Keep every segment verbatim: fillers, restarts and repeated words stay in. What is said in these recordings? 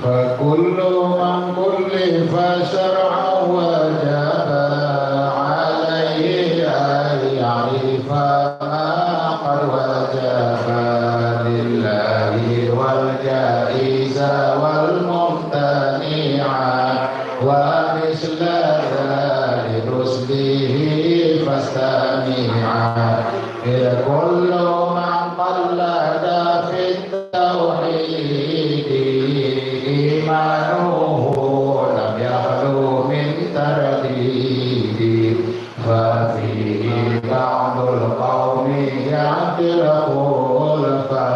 فكل من كلف شرعا وجب عليه أن يعرف ما قد وجب لله والجائز والممتنع ومثل ذا لرشده فاستمع. إذ كل من قلد في التوحيد إيمانه لم يخل من ترديد، ففيه بعض القوم يعطي الخلفا،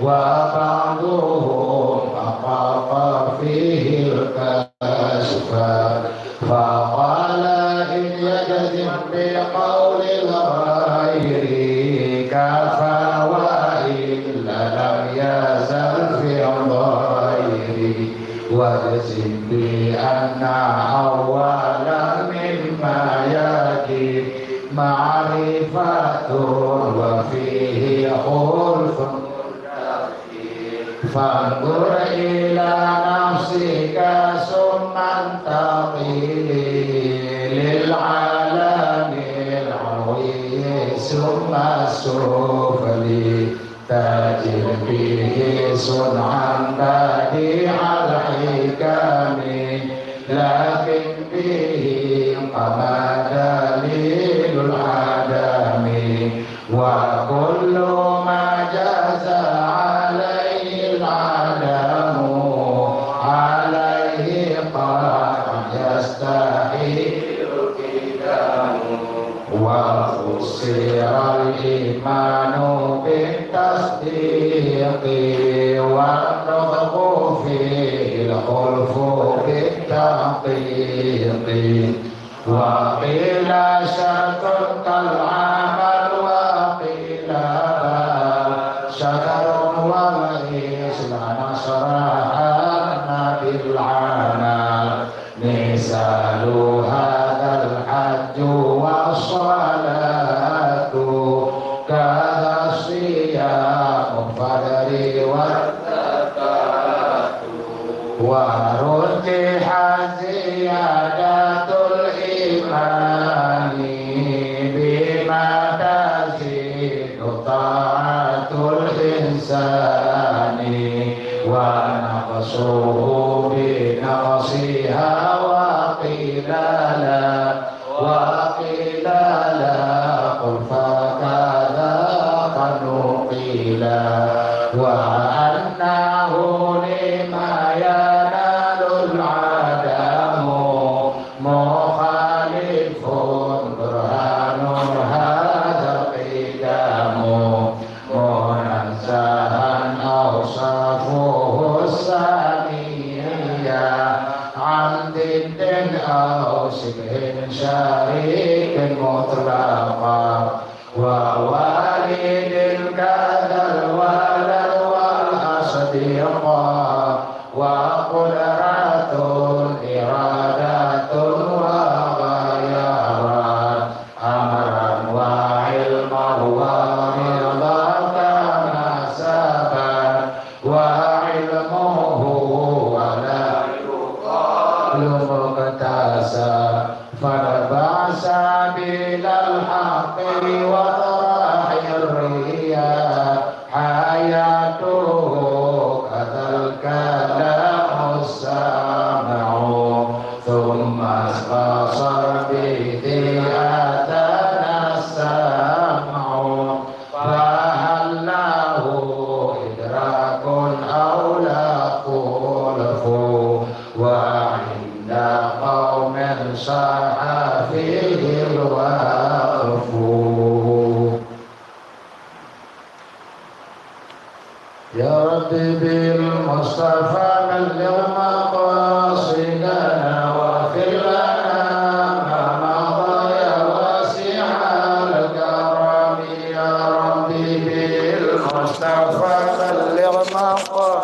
وبعضهم أطلق فيه الكشفا. فقال إن يجزم بقول الغير كفى، وإلا لم يزل في الظاهر. واجزم بأن أولا مما يجب معرفة، وفيه خلف فانظر إلى نفسك ثم انتقل للعالم العلوي ثم السفلي، تجد فيه صنعا بديع الحكم، لكن به قام دليل العدم. وكل ما جاز عليه العدم عليه قطعا يستحيل القدم. وفسر الإيمان بالتصديق والنطق فيه الخلف بالتحقيق. وقيل شرط كالعمل، وقيل بل شطر، والإسلام شرعا بالعمل. مثال هذا الحج والصلاة، كذا الصيام فاجر والزكاة. ورجح زيادة الإيمان بما تزيد طاعة الإنسان، ونقصه بنقصها، وقيل لا وقيل لا، قل فكذا قد نقل، وأنه لما ينال العدم مخالف برهان هذا القدم. منزها أوصافه السامية عن ضد أو شبه شريك مطلقا، ووالد كذا الولد والأصدقاء، وقدرة إرادة وغيرة. أمرا وعلما ورضا كما سبق، وعلمه ولا يقال مكتسب. فاتبع سبيل الحق واطرح الرياء، حياته كذا الكلام السامع، ثم استبصر به أتانا السمع، فهل له إدراك أو لا خلف، وعند قوم صح فيه الوقف. يا رب بالمصطفى بلغ مقاصدنا واغفر لنا ما مضى يا واسع الكرم. يا رب بالمصطفى بلغ مقاصدنا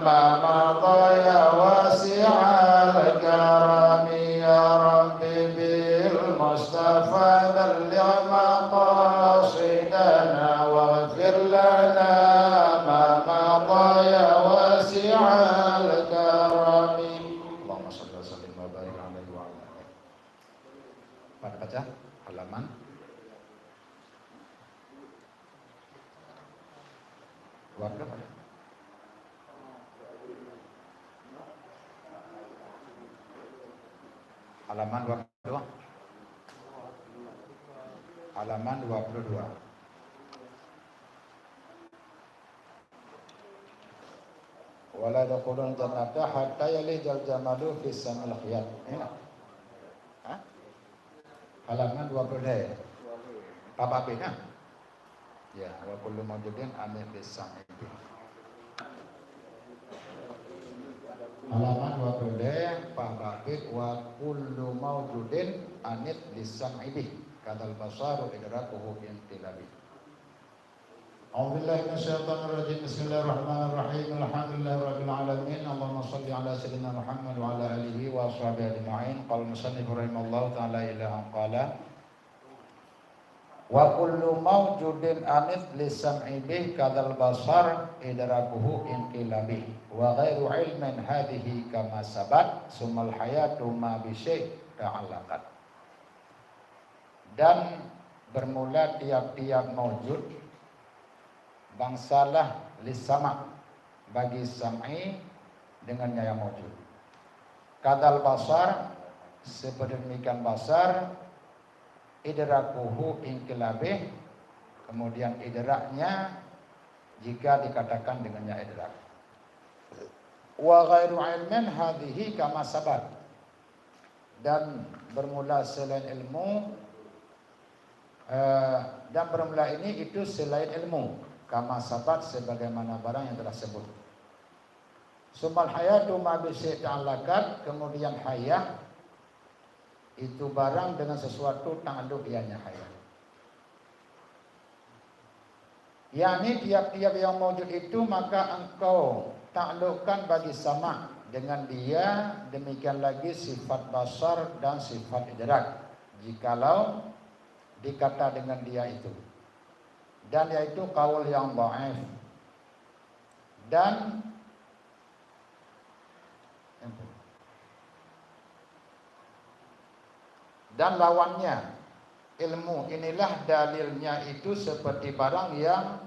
ما مضى يا واسع الكرم. يا رب بالمصطفى بلغ مقاصدنا واغفر لنا ما Halaman dua puluh dua. Halaman dua puluh dua. "Wa la yadkhulul jannata hatta yalijal jamalu fi sammil khiyat." Ini. Hah? Halaman dua puluh dua. Apa habis, nah? Ya, "Wa kullu maujudin anid li sam'i bih." Halaman dua puluh dua, "Wa kullu maujudin anid li sam'i bih. Kadzal basaru idrakuhu inqilabih." A'udzubillahi minasyaitonirrajim. Bismillahirrahmanirrahim. Alhamdulillahirabbil alamin. Allahumma shalli ala sayyidina Muhammad wa ala alihi wa ashabihi ajma'in. Qala musannif rahimahullahu ta'ala ila an qala, "Wa kullu maujudin anid li sam'i bih kadzal basar idrakuhu inqilabih. Wa ghairu ilmin hadhihi kama sabat, summal hayatu ma bi syai' ta'allaqat." Dan bermula tiap-tiap maujud bangsalah li sama' bagi sam'i dengan nyang maujud. Kadzal basar, seperti demikian basar, idrakuhu inqilabih, kemudian idraknya jika dikatakan dengannya idrak. Wa ghairu ilmin hadhihi kama sabat. Dan bermula selain ilmu, eh, dan bermula ini itu selain ilmu, kama sabat, sebagaimana barang yang telah sebut. Summal hayatu ma bi syai' ta'allaqat, kemudian hayah itu barang dengan sesuatu takluk ianya hayah. Yakni tiap-tiap yang maujud itu maka engkau taklukkan bagi sama' dengan dia, demikian lagi sifat basar dan sifat idrak, jikalau dikata dengan dia itu. Dan yaitu kaul yang dhaif. Dan Dan lawannya, ilmu, inilah dalilnya itu seperti barang yang,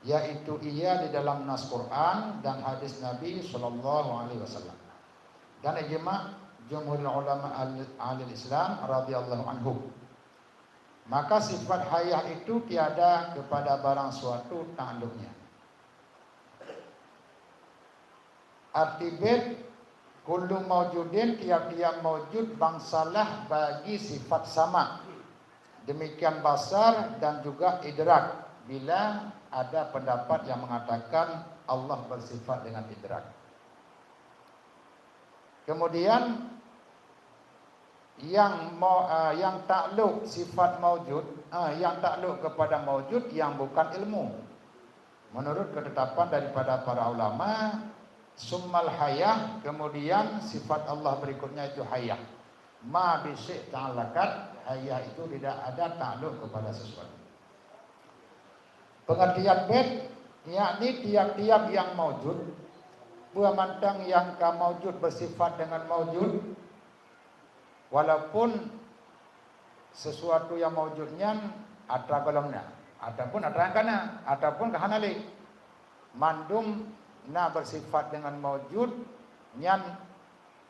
yaitu ia di dalam nas Quran dan hadis Nabi sallallahu alaihi wasallam. Dan ijma' jumhurul ulama al-, ahlil Islam radhiyallahu anhum. Maka sifat hayah itu tiada kepada barang suatu takluknya. Arti bait, kullu maujudin, tiap-tiap maujud bangsalah bagi sifat sama'. Demikian basar dan juga idrak, bila ada pendapat yang mengatakan Allah bersifat dengan idrak. Kemudian, yang mau, ah, yang takluk sifat maujud, ah, yang takluk kepada maujud yang bukan ilmu. Menurut ketetapan daripada para ulama, summal hayah, kemudian sifat Allah berikutnya itu hayah. Ma bi syai' ta'allaqat, hayah itu tidak ada takluk kepada sesuatu. Pengertian bait, yakni tiap-tiap yang maujud, peue mantong nyang ka maujud bersifat dengan maujud, walaupun sesuatu yang maujud nyan atra gohlom na, ataupun atra nyang ka na, ataupun ka hana lé. Mandum na bersifat dengan maujud nyan,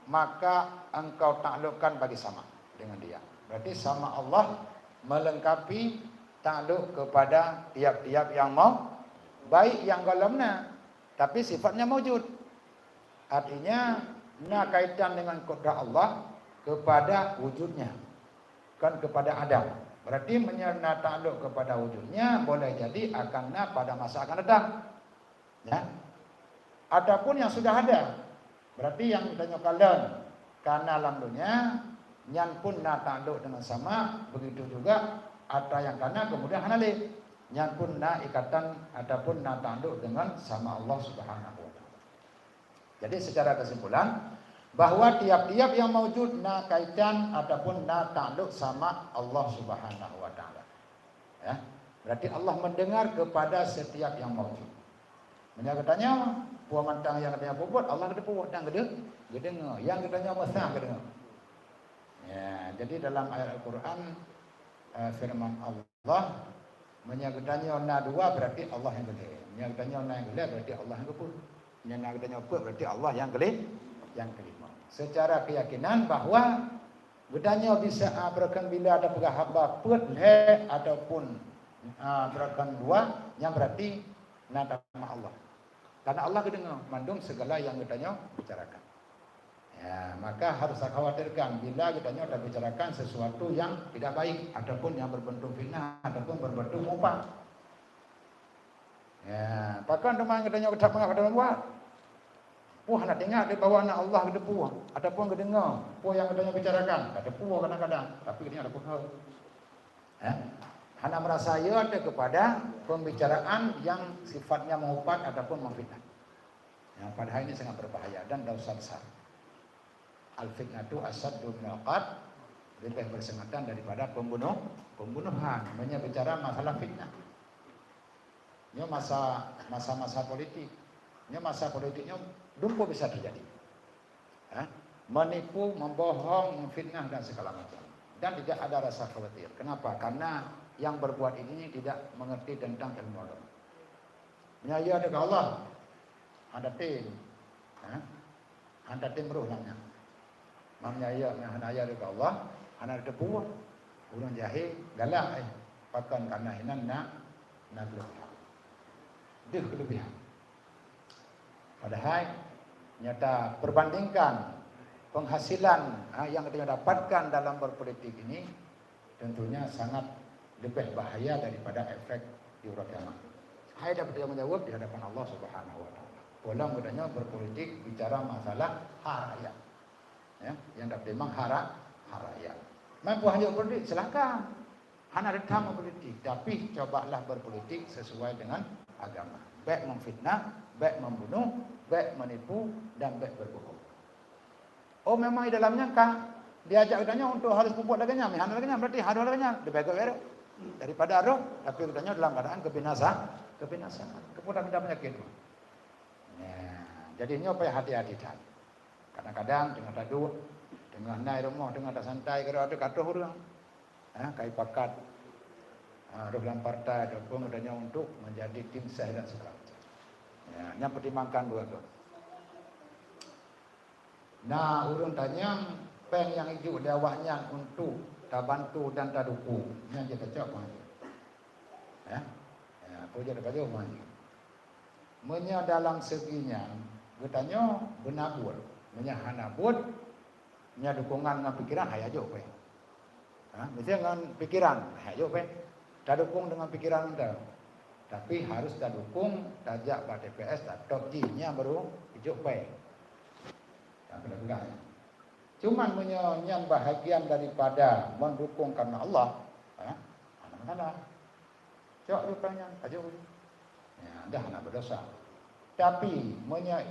maka engkau taklukkan bagi sama dengan dia. Berarti sama Allah melengkapi takluk kepada tiap-tiap yang mau, baik yang gohlom na, tapi sifatnya maujud. Artinya, na kaitan dengan kudrat Allah kepada wujudnya, bukan kepada adam. Berarti, meunyoe na takluk kepada wujudnya, boleh jadi akan na pada masa akan datang. Ya. Ataupun yang sudah ada. Berarti nyang tanyoe kalon ka na lam donya, nyan pun na takluk dengan sama, begitu juga atra nyang ka na kemudian hana lé. Nyan pun na ikatan ataupun na takluk dengan sama Allah Subhanahu wa Ta'ala. Jadi, secara kesimpulan, bahwa tiap-tiap yang maujud na kaitan ataupun na takluk sama Allah Subhanahu wa Ta'ala. Ya. Berarti Allah mendengar kepada setiap yang maujud. Meunyoe geutanyoe, peue mantong nyang geutanyoe peubuet, Allah geuteupeue dan geudeu-, geudeungoe. Nyang geutanyoe meusah geudeungoe. Ya, jadi dalam ayat Al-Quran, eh, firman Allah, Meunyoe geutanyoe na dua, berarti Allah nyang keulhèe. Meunyoe geutanyoe na nyang keulhèe, berarti Allah nyang keupeuet. Meunyoe na geutanyoe peuet, berarti Allah nyang keuli-, nyang keulima. Secara keyakinan bahwa geutanyoe bisa, a, beureukan bila tapeugah haba peuet, lhèe ataupun, a, beureukan dua, nyan berarti na tamah Allah. Karena Allah geudeungoe mandum segala nyang geutanyoe bicarakan. Ya, maka harus takhawatirkan bila geutanyoe tabicarakan sesuatu yang tidak baik ataupun yang berbentuk fitnah ataupun berbentuk meuupat. Ya, pakon teuma geutanyoe geutak peungah pada buat? Peue hana teuingat di bahwa na Allah geuteupeue ataupun geudeungoe peue nyang geutanyoe bicarakan? Ka teupeue kadang-kadang, tapi geutanyoe hana peugah. Eh? Hana merasa ya kepada pembicaraan yang sifatnya mengupat ataupun memfitnah. Yang padahal ini sangat berbahaya dan dosa besar. Al-fitnatu asyaddu minal qatl, lebih bersengatan daripada pembunuh, pembunuhan. Meunyoe bicara masalah fitnah. Nyoe masa, masa-masa politik. Nyoe masa politik nyoe dumpeue bisa terjadi. Ha? Menipu, membohong, memfitnah dan segala macam. Dan tidak ada rasa khawatir. Kenapa? Karena yang berbuat ini tidak mengerti tentang ilmu agama. Meunyoe ya deungon Allah, hana tem. Ha? Hana tem roh lam nyan. Meunyoe ya, hana ya deungon Allah, hana teupeue. Ureueng jahé galak, eh, pakon karena inan na, na keulebihan. Deuh keulebihan. Padahai nyata perbandingkan penghasilan, ha, yang kita dapatkan dalam berpolitik ini tentunya sangat lebih bahaya daripada efek di uroe kiamat. Hai dapat tanggung jawab di hadapan Allah Subhanahu wa taala. Polong geutanyoe berpolitik bicara masalah hak rakyat. Ya, yang dapat memang hak ra-, hak rakyat. Mampu hanyut politik, silakan. Hana reutam politik, tapi cobalah berpolitik sesuai dengan agama. Bèk memfitnah, bèk membunuh, bèk menipu, dan bèk berbohong. Oh, memang di dalamnya ka diajak geutanyoe untuk harus peubuet lagèe nyan, meuhana lagèe nyan, berarti harus lagèe nyan, leubeh gèt roh. Daripada roh, tapi geutanyoe dalam keadaan kebinasa-, kebinasaan. Kepada kita penyakit. Nah, jadi nyoe payah hati-hati that. Kadang-kadang teungoh taduek, teungoh na i rumoh, teungoh tasantai, keudroe teuh ka troh ureueng. Ha, ka ipakat, ha, roh lam partai ataupun geutanyoe untuk menjadi tim ses dan segala macam. Ya, nyan pertimbangkan dua tu. Na ureueng tanyong péng nyang ijok lé awaknyan untuk tabantu dan tadukung. Nyan jeuet tacok meuhajeuet. Ya. Ya, peue jeuet tapajoh meuhajeuet. Meunyoe dalam segi nyan geutanyoe beuna buet, meunyoe hana buet, nyan dukungan ngon pikiran hana jok péng. Ha, miseue ngon pikiran hana jok péng. Tadukung deungon pikiran mantong. Tapi harus tadukung, tajak bak T P S, tatop jih, nyan baru jok péng. Ka peugah. Cuman meunyoe nyan bahagian daripada mendukung karena Allah, ha, hana masalah. Cok lupang nyan, ajoh. Ya, dah hana berdosa. Tapi meunyoe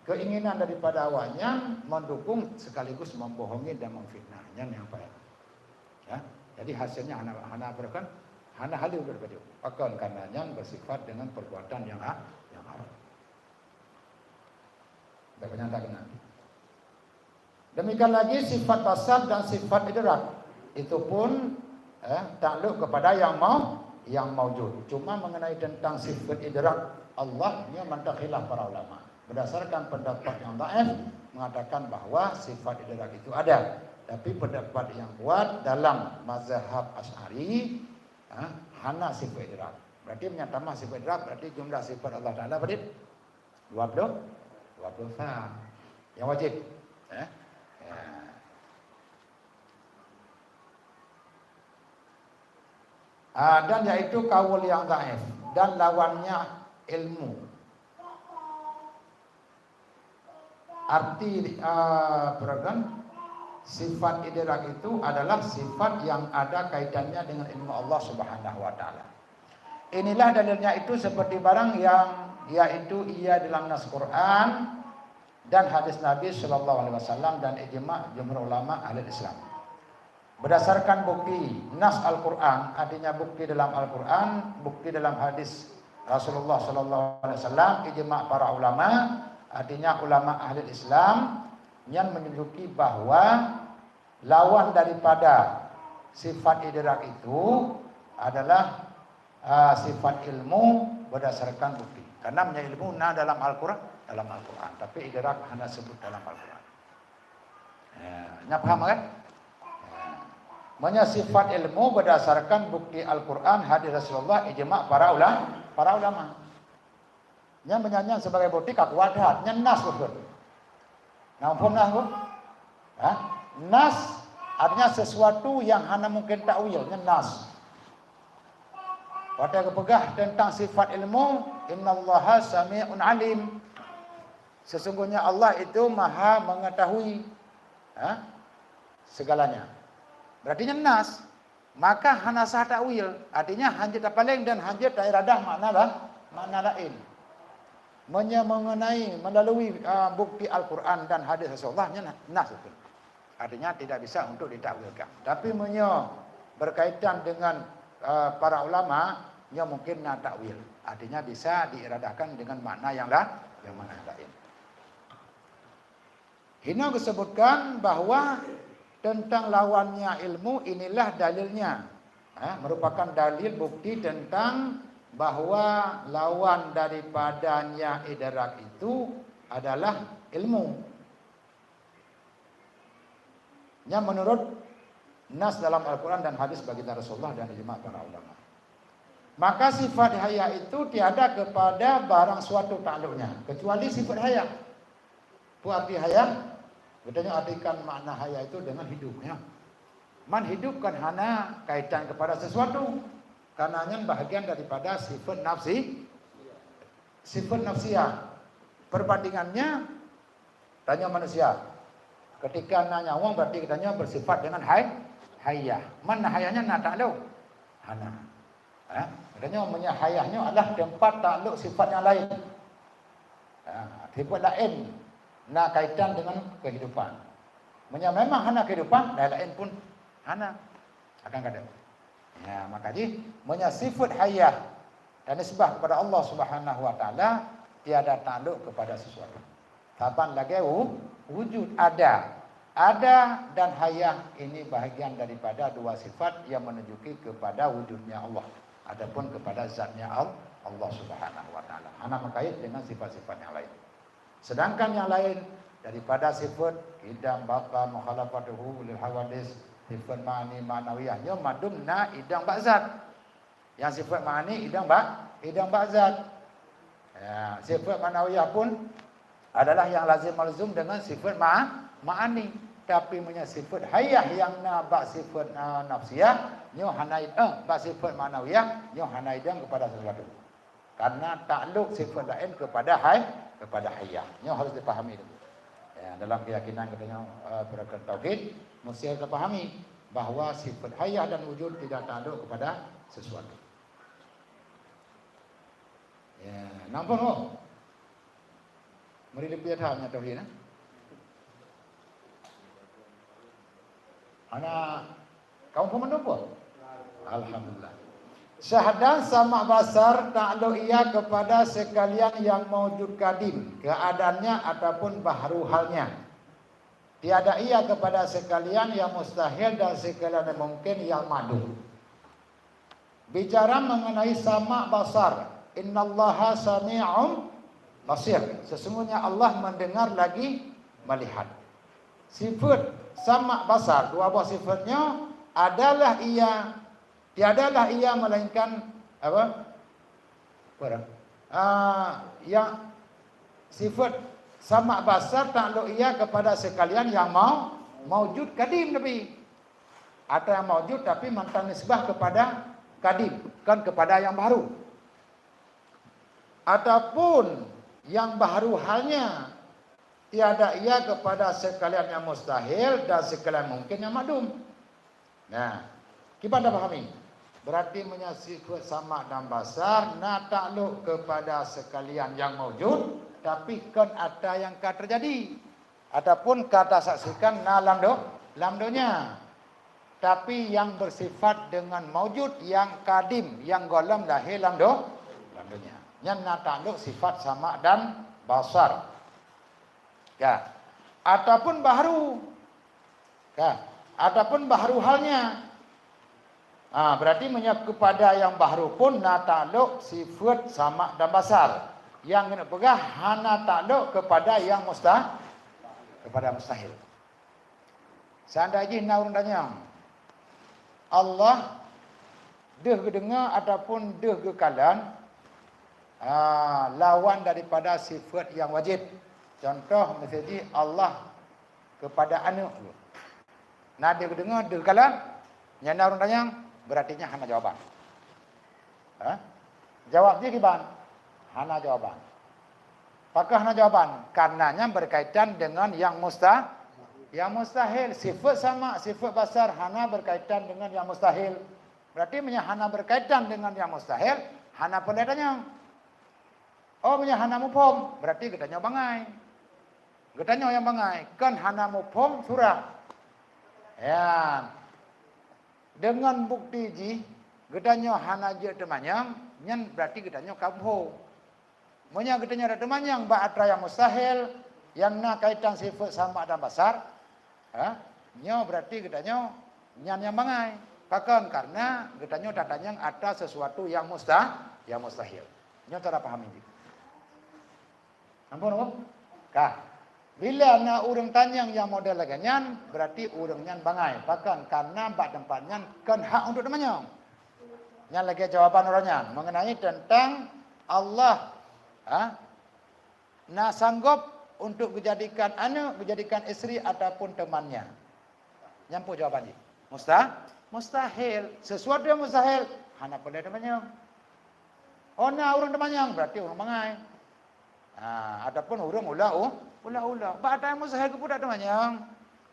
keinginan daripada awak nyan mendukung sekaligus membohongi dan memfitnah, nyan nyang payah. Ya, jadi hasilnya hana, hana apa kan? Hana halal daripada pakon karena nyan bersifat dengan perbuatan yang ha-, yang haram. Dah pernah tak kenal? Demikian lagi sifat basar dan sifat idrak. Itu pun, eh, takluk kepada yang mau, yang maujud. Cuma mengenai tentang sifat idrak Allah, nyoe mantong khilaf para ulama. Berdasarkan pendapat yang dhaif mengatakan bahwa sifat idrak itu ada. Tapi pendapat yang kuat dalam mazhab Asy'ari, eh, hana sifat idrak. Berarti meunyoe tamah sifat idrak, berarti jumlah sifat Allah Taala berarti dua puluh, dua puluh sa. Yang wajib. Eh? Ya. Ah, dan yaitu kaul yang dhaif dan lawannya ilmu. Arti, ah, apa kan? Sifat idrak itu adalah sifat yang ada kaitannya dengan ilmu Allah Subhanahu wa Taala. Inilah dalilnya itu seperti barang yang yaitu ia dalam nas Quran dan hadis Nabi sallallahu alaihi wasallam dan ijma jumhur ulama ahli Islam. Berdasarkan bukti nas Al-Quran, artinya bukti dalam Al-Quran, bukti dalam hadis Rasulullah sallallahu alaihi wasallam, ijma para ulama, artinya ulama ahli Islam, yang menunjuki bahwa lawan daripada sifat idrak itu adalah Ah, sifat ilmu berdasarkan bukti. Karena meunyoe ilmu na dalam Al-Quran, dalam Al-Quran, tapi idrak hana sebut dalam Al-Quran. Ya, nya paham kan? Ya. Meunyoe sifat ilmu berdasarkan bukti Al-Quran, hadis Rasulullah, ijma para ulama, para ulama. Nyan meunyan sebagai bukti ka kuat that, nyan nas beutôi. Nah, muphom nas, Bu? Ha? Nas artinya sesuatu yang hana mungkin takwil, nyan nas. Watée geupeugah tentang sifat ilmu, "Innallaha sami'un alim." Sesungguhnya Allah itu Maha Mengetahui, ha, segalanya. Berarti nyan nas. Maka hana sah takwil, artinya hanjeuet tapaleng dan hanjeuet tairadah makna la-, makna laén. Meunyoe mengenai melalui, a, bukti Al-Quran dan hadis Rasulullah, nyan nas hukum. Artinya tidak bisa untuk ditakwilkan. Tapi meunyoe berkaitan dengan, a, para ulama, nyoe mungkin na takwil. Artinya bisa diiradahkan dengan makna yang la-, yang makna laén. Hino geusebutkan bahwa tentang lawannya ilmu inilah dalilnya. Ha, merupakan dalil bukti tentang bahwa lawan daripadanya idrak itu adalah ilmu. Nyan menurut nas dalam Al-Quran dan hadis baginda Rasulullah dan ijma para ulama. Maka sifat hayah itu tiada kepada barang suatu takluknya, kecuali sifat hayah. Peue arti hayah? Geutanyoe artikan makna hayah itu dengan hidup, ya. Man hidup kan hana kaitan kepada sesuatu, karena nyan bahagian daripada sifat nafsi, sifat nafsiah. Perbandingannya, tanyoe manusia, ketika na nyawöng berarti geutanyoe bersifat dengan hay-, hayah. Man hayah nyan na taklok? Hana. Eh, geutanyoe meunyoe hayah nyoe adalah tempat taklok sifat nyang laén. Ha, sifat laén na kaitan dengan kehidupan. Meunyoe memang hana kehidupan, laén-laén pun hana akan kada. Ya, maka jih, meunyoe sifat hayah dan nisbah kepada Allah Subhanahu wa Taala tiada taklok kepada sesuatu. Saban lagée wu-, wujud ada. Ada dan hayah ini bahagian daripada dua sifat yang menunjuki kepada wujudnya Allah ataupun kepada zatnya Al-, Allah Subhanahu wa Taala. Hana mengkait dengan sifat-sifat yang lain. Sedangkan yang lain daripada sifat qidam, baqa, mukhalafatuhu lil hawadis, sifat ma'ani ma'nawiyah, nyoe mandum na idong bak zat. Yang sifat ma'ani idong bak, idong bak zat. Ya, sifat ma'nawiyah pun adalah yang lazim malzum dengan sifat ma-, ma'ani. Tapi meunyoe sifat hayah yang na bak sifat, ah, nafsiah, nyoe hana id-, eh, bak sifat ma'nawiyah, nyoe hana idong kepada sesuatu. Karena taklok sifat laén kepada hay-, kepada hayah. Nyoe harus dipahami dulu. Ya, dalam keyakinan geutanyoe, eh, peureukan tauhid, mesti harus dipahami bahwa sifat hayah dan wujud tidak taklok kepada sesuatu. Ya, nampak, oh? Meuri leupie that nyan tauhid, eh? Hana kamoe peumandum peue? Alhamdulillah. Syahdan sama basar taklok ia kepada sekalian yang maujud kadim, keadaannya ataupun bahru halnya. Tiada ia kepada sekalian yang mustahil dan sekalian yang mungkin yang ma'dum. Bicara mengenai sama basar, "Innallaha sami'un basir." Sesungguhnya Allah mendengar lagi melihat. Sifat sama basar, dua buah sifatnya adalah ia, tiadalah ia melainkan apa? Apa dah? Ah, yang sifat sama basar taklok ia kepada sekalian yang mau, maujud kadim, tapi atau yang maujud tapi mantong nisbah kepada kadim, bukan kepada yang baru. Ataupun yang baru halnya, tiada ia kepada sekalian yang mustahil dan sekalian mungkin yang ma'dum. Nah, kiban tapahami? Berarti meunyoe sifat sama dan basar na taklok kepada sekalian yang maujud, tapi kon ata nyang ka teujadi ataupun ka tasaksikan na lam do-, lam donya. Tapi yang bersifat dengan maujud yang kadim, yang gohlom lahé lam do-, lam donya. Nyan na taklok sifat sama dan basar. Ya. Ataupun bahru. Ya. Ataupun bahru halnya. Ah, berarti meunyoe kepada yang bahru pun na taklok sifat sama dan basar. Yang keuneuk peugah hana taklok kepada yang musta-, kepada mustahil. Seandai jih na ureuëng tanyong, Allah deuh geudeungoe ataupun deuh geukalon, ah, lawan daripada sifat yang wajib. Contoh, miseujih Allah kepada aneuk. Na deuh geudeungoe, deuh geukalon, nyan na ureuëng tanyong, berarti nyan hana jawaban. Ha? Jawab jih kiban? Hana jawaban. Pakon hana jawaban? Karena nyan berkaitan dengan yang musta-, yang mustahil. Sifat sama, sifat basar hana berkaitan dengan yang mustahil. Berarti meunyoe hana berkaitan dengan yang mustahil, hana peureulée tanyong. Oh, meunyoe hana muphom, berarti geutanyoe bangai. Geutanyoe nyang bangai, kon hana muphom surah. Ya. Deungon bukti jih geutanyoe hana jeuet teumanyong, nyan berarti geutanyoe ka muphom. Meunyoe geutanyoe tateumanyong bak atra nyang mustahil, nyang na kaitan sifat sama dan basar, ha, nyoe berarti geutanyoe nyan nyang bangai. Pakon? Karena geutanyoe tatanyong atra sesuatu nyang musta-, nyang mustahil. Nyoe cara pahami jih. Ampôn, ampôn? Ka. Bila na ureuëng tanyong nyang model lagée nyan, berarti ureuëng nyan bangai. Pakon? Karena bak teumpat nyan kon hak untuk teumanyong. Nyan lagée jawaban uroe nyan mengenai tentang Allah, ha, na sanggob untuk geujadikan aneuk, geujadikan istri ataupun temannya. Nyan peue jawaban jih? Musta-, mustahil. Sesuatu yang mustahil hana peureulée teumanyong. Oh, na ureuëng teumanyong, berarti ureuëng bangai. Ha, ataupun ureuëng ula-u-, ula-ula. Bak atra nyang mustahil keupeue tateumanyong?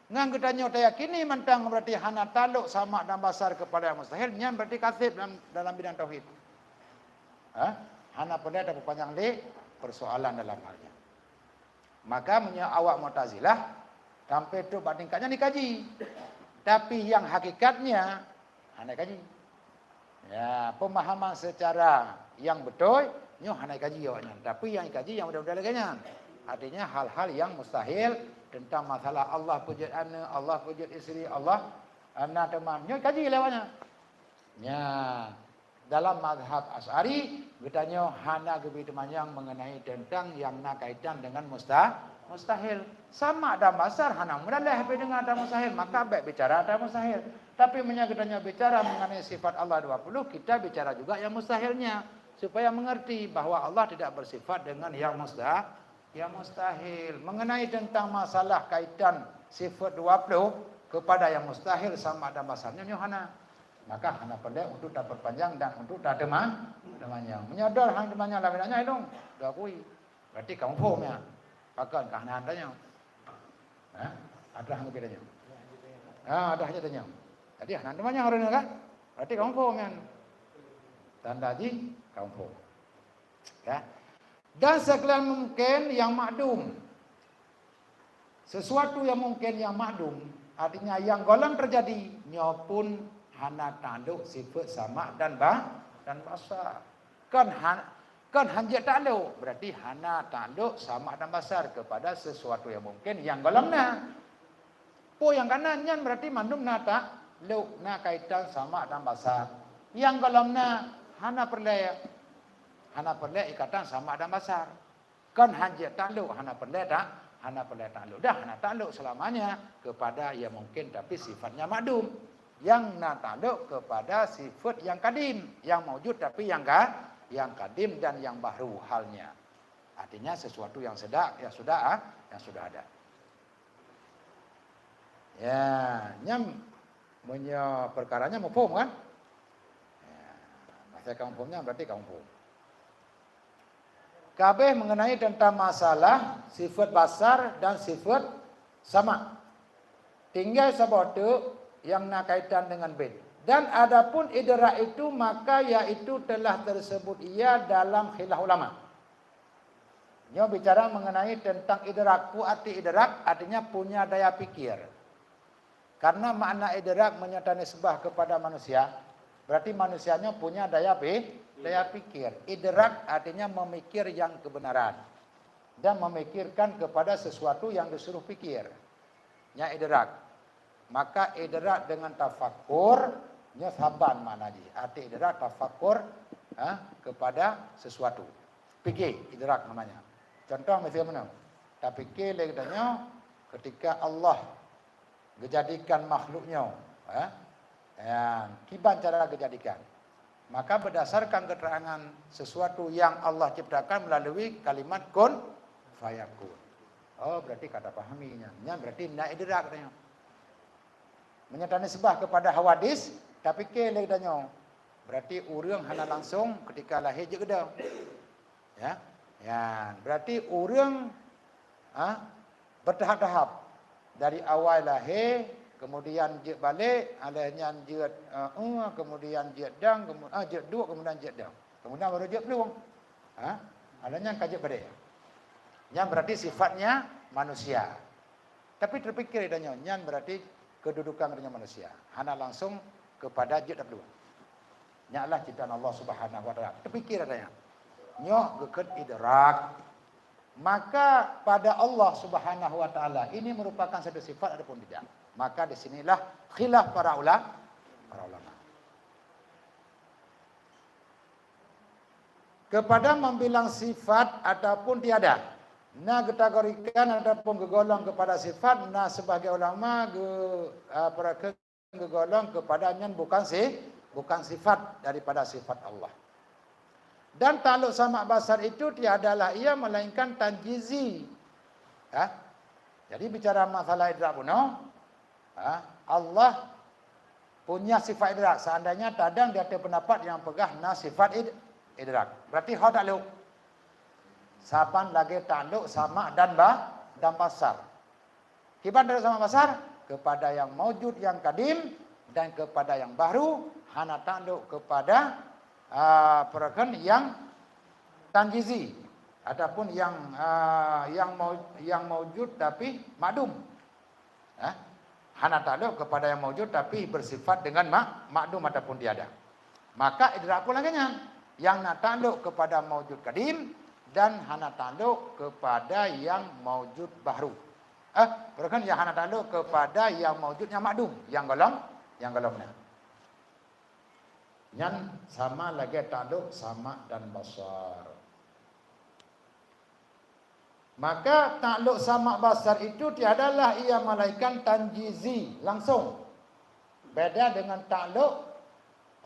Ngon geutanyoe tayakini mantong berarti hana taklok sama dan basar kepada yang mustahil, nyan berarti kazib dalam, dalam bidang tauhid. Ha? Hana peureulée tapeupanjang lé persoalan dalam hal nyan. Maka meunyoe awak Mu'tazilah sampai trok bak tingkat nyan dikaji. Tapi yang hakikatnya hana kaji. Ya, pemahaman secara yang betul nyoe hana kaji awak nyan. Tapi yang kaji yang mudah-mudah lagée nyan. Artinya hal-hal yang mustahil tentang masalah Allah peujeuet aneuk, Allah peujeuet istri, Allah na teman. Nyoe kaji lewat nyan. Nya, dalam mazhab Asy'ari, geutanyoe hana geubri teumanyong mengenai tentang yang na kaitan dengan musta-, mustahil. Sama dan basar hana meudaléh bak deungon atra mustahil, maka bék bicara atra mustahil. Tapi meunyoe geutanyoe bicara mengenai sifat Allah dua puluh, kita bicara juga yang mustahilnya, supaya mengerti bahwa Allah tidak bersifat dengan yang musta-, yang mustahil. Mengenai tentang masalah kaitan sifat dua puluh kepada yang mustahil sama dan basarnya, nyoe hana. Maka hana peureulée untuk taperpanjang dan untuk tateuma-, teumanyong. Meunyoe droe hana teumanyong lam bidang nyan, ilong, droe akui. Berarti ka muphom nyan. Pakon ka hana tanyong? Ha? Ada hana tanyong? Ha, ada hana tanyong. Jadi hana teumanyong ureuëng nyan kan? Berarti ka muphom nyan. Tanda jih ka muphom. Ya. Dan sekalian mungkin yang makdum. Sesuatu yang mungkin yang makdum, artinya yang gohlom terjadi, nyoe pun hana taklok sifat sama dan ba-, dan basar. Kon han-, kon hanjeuet taklok, berarti hana taklok sama dan basar kepada sesuatu yang mungkin yang gohlom na. Peue nyang ka na nyan berarti mandum na taklok, na kaitan sama dan basar. Nyang gohlom na hana peureulée, hana peureulée ikatan sama dan basar. Kon hanjeuet taklok, hana peureulée ta-, hana peureulée taklok. Dah hana taklok seulamanya kepada yang mungkin, tapi sifatnya makdum. Nyang na taklok kepada sifat yang kadim, yang maujud tapi yang ka-, yang kadim dan yang bahru halnya. Artinya sesuatu yang seda-, yang sudah, ah, yang sudah ada. Ya, nyan meunyoe peukara nyan muphom kan? Ya, masa ka muphom nyan berarti ka muphom. Kabeh mengenai tentang masalah sifat basar dan sifat sama. Tinggai saboh teuk nyang na kaitan dengan bait. Dan adapun idrak itu, maka yaitu telah tersebut ia dalam khilaf ulama. Nyoe bicara mengenai tentang idrak. Peue arti idrak? Artinya punya daya pikir. Karena makna idrak meunyoe tanisbah kepada manusia, berarti manusia nyoe punya daya pi-, daya pikir. Idrak artinya memikir yang kebenaran dan memikirkan kepada sesuatu yang disuruh pikir. Nyan idrak. Maka idrak dengan tafakur, Nyoe saban makna jih. Arti idrak tafakur, ha, kepada sesuatu. Pike, idrak namanya. Contoh miseue meunoe. Tapike lé geutanyoe ketika Allah geujadikan makhluk nyoe, ha? Ya, kiban cara geujadikan. Maka berdasarkan keterangan sesuatu yang Allah ciptakan melalui kalimat kun fayakun. Oh, berarti ka tapahami nyan. Nyan berarti na idrak katanya. Meunyoe tanisbah kepada hawadis, tapike lé geutanyoe. Berarti ureuëng hana langsung ketika lahé jeuet keudong. Ya. Ya, berarti ureuëng, ha, bertahap-tahap. Dari awai lahé, kemudian jeuet balek, aleh nyan jeuet, eh, eh, kemudian jeuet dong, kemu-, ah, jeuet duek, kemudian jeuet dong. Kemudian baru jeuet plueng. Ha? Aleh nyan ka jeuet padé. Nyan berarti sifatnya manusia. Tapi terpikir geutanyoe, nyan berarti kedudukan geutanyoe manusia. Hana langsung kepada jeuet taplueng. Nyan adalah ciptaan Allah Subhanahu wa Taala. Terpikir geutanyoe. Nyoe geukheun idrak. Maka pada Allah Subhanahu wa Taala ini merupakan satu sifat ataupun tidak. Maka di sinilah khilaf para ulama, para ulama. Kepada membilang sifat ataupun tiada. Na geukategorikan ataupun geugolong kepada sifat, na sebahagian ulama ge-, apa, geugolong kepada nyan bukan si-, bukan sifat daripada sifat Allah. Dan takluk sama' basar itu tiadalah ia melainkan tanjizi. Ha? Jadi bicara masalah idrak bunoe, ha, Allah punya sifat idrak. Seandainya tadong di ateueh pendapat nyang peugah na sifat id-, idrak. Berarti ho takluk. Saban lagée takluk sama' dan ba-, dan basar. Kiban takluk sama' basar? Kepada yang maujud yang kadim dan kepada yang bahru, hana takluk kepada, ah, peureukan yang tanjizi ataupun yang, ah, yang mau-, yang maujud tapi makdum. Eh? Hana takluk kepada yang maujud tapi bersifat dengan mak-, makdum ataupun tiada. Maka idrak pun lagée nyan. Yang na takluk kepada maujud kadim dan hana takluk kepada yang maujud bahru. Eh, peureukan yang hana takluk kepada yang maujud nyang makdum, yang golom, yang golom na. Nyan sama lagée takluk sama' dan basar. Maka takluk sama' basar itu tiadalah ia melainkan tanjizi, langsung. Beda dengan takluk,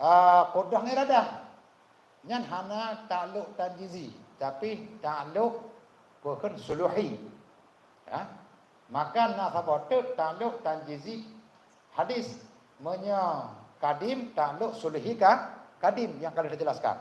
ah, qudrah iradah. Nyan hana takluk tanjizi, tapi takluk peukheun suluhi. Ya. Maka na saboh teuk takluk tanjizi hadis. Meunyoe kadim takluk suluhi ka kadim nyang ka lheueh teujelaskan.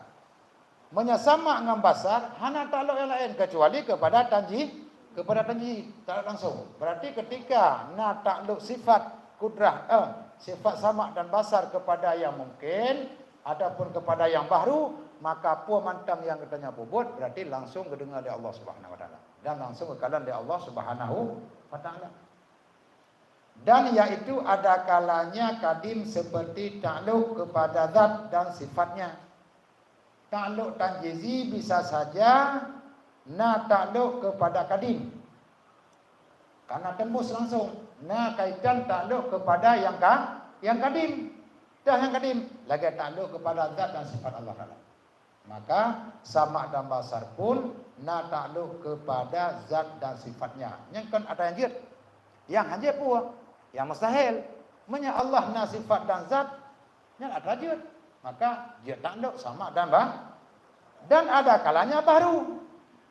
Meunyoe sama' ngon basar hana takluk nyang laén kecuali kepada tanji-, kepada tanjizi, takluk langsung. Berarti ketika na takluk sifat kudrah, eh, sifat sama' dan basar kepada yang mungkin, ataupun kepada yang bahru, maka peue mantong nyang geutanyoe peubuet berarti langsung geudeungoe lé Allah Subhanahu wa Taala dan langsung geukalon lé Allah Subhanahu wa Taala. Dan yaitu ada kalanya kadim seperti takluk kepada zat dan sifatnya. Takluk tanjizi bisa saja na takluk kepada kadim. Karena tembus langsung, na kaitan takluk kepada yang ka-, yang kadim. Dah yang kadim, lagée takluk kepada zat dan sifat Allah Taala. Maka sama' dan basar pun na takluk kepada zat dan sifatnya. Nyan kon atra nyang jeuet. Nyang hanjeuet peue? Nyang mustahil. Meunyoe Allah na sifat dan zat, nyan atra jeuet. Maka jeuet takluk sama' dan ba-, dan ada kalanya bahru.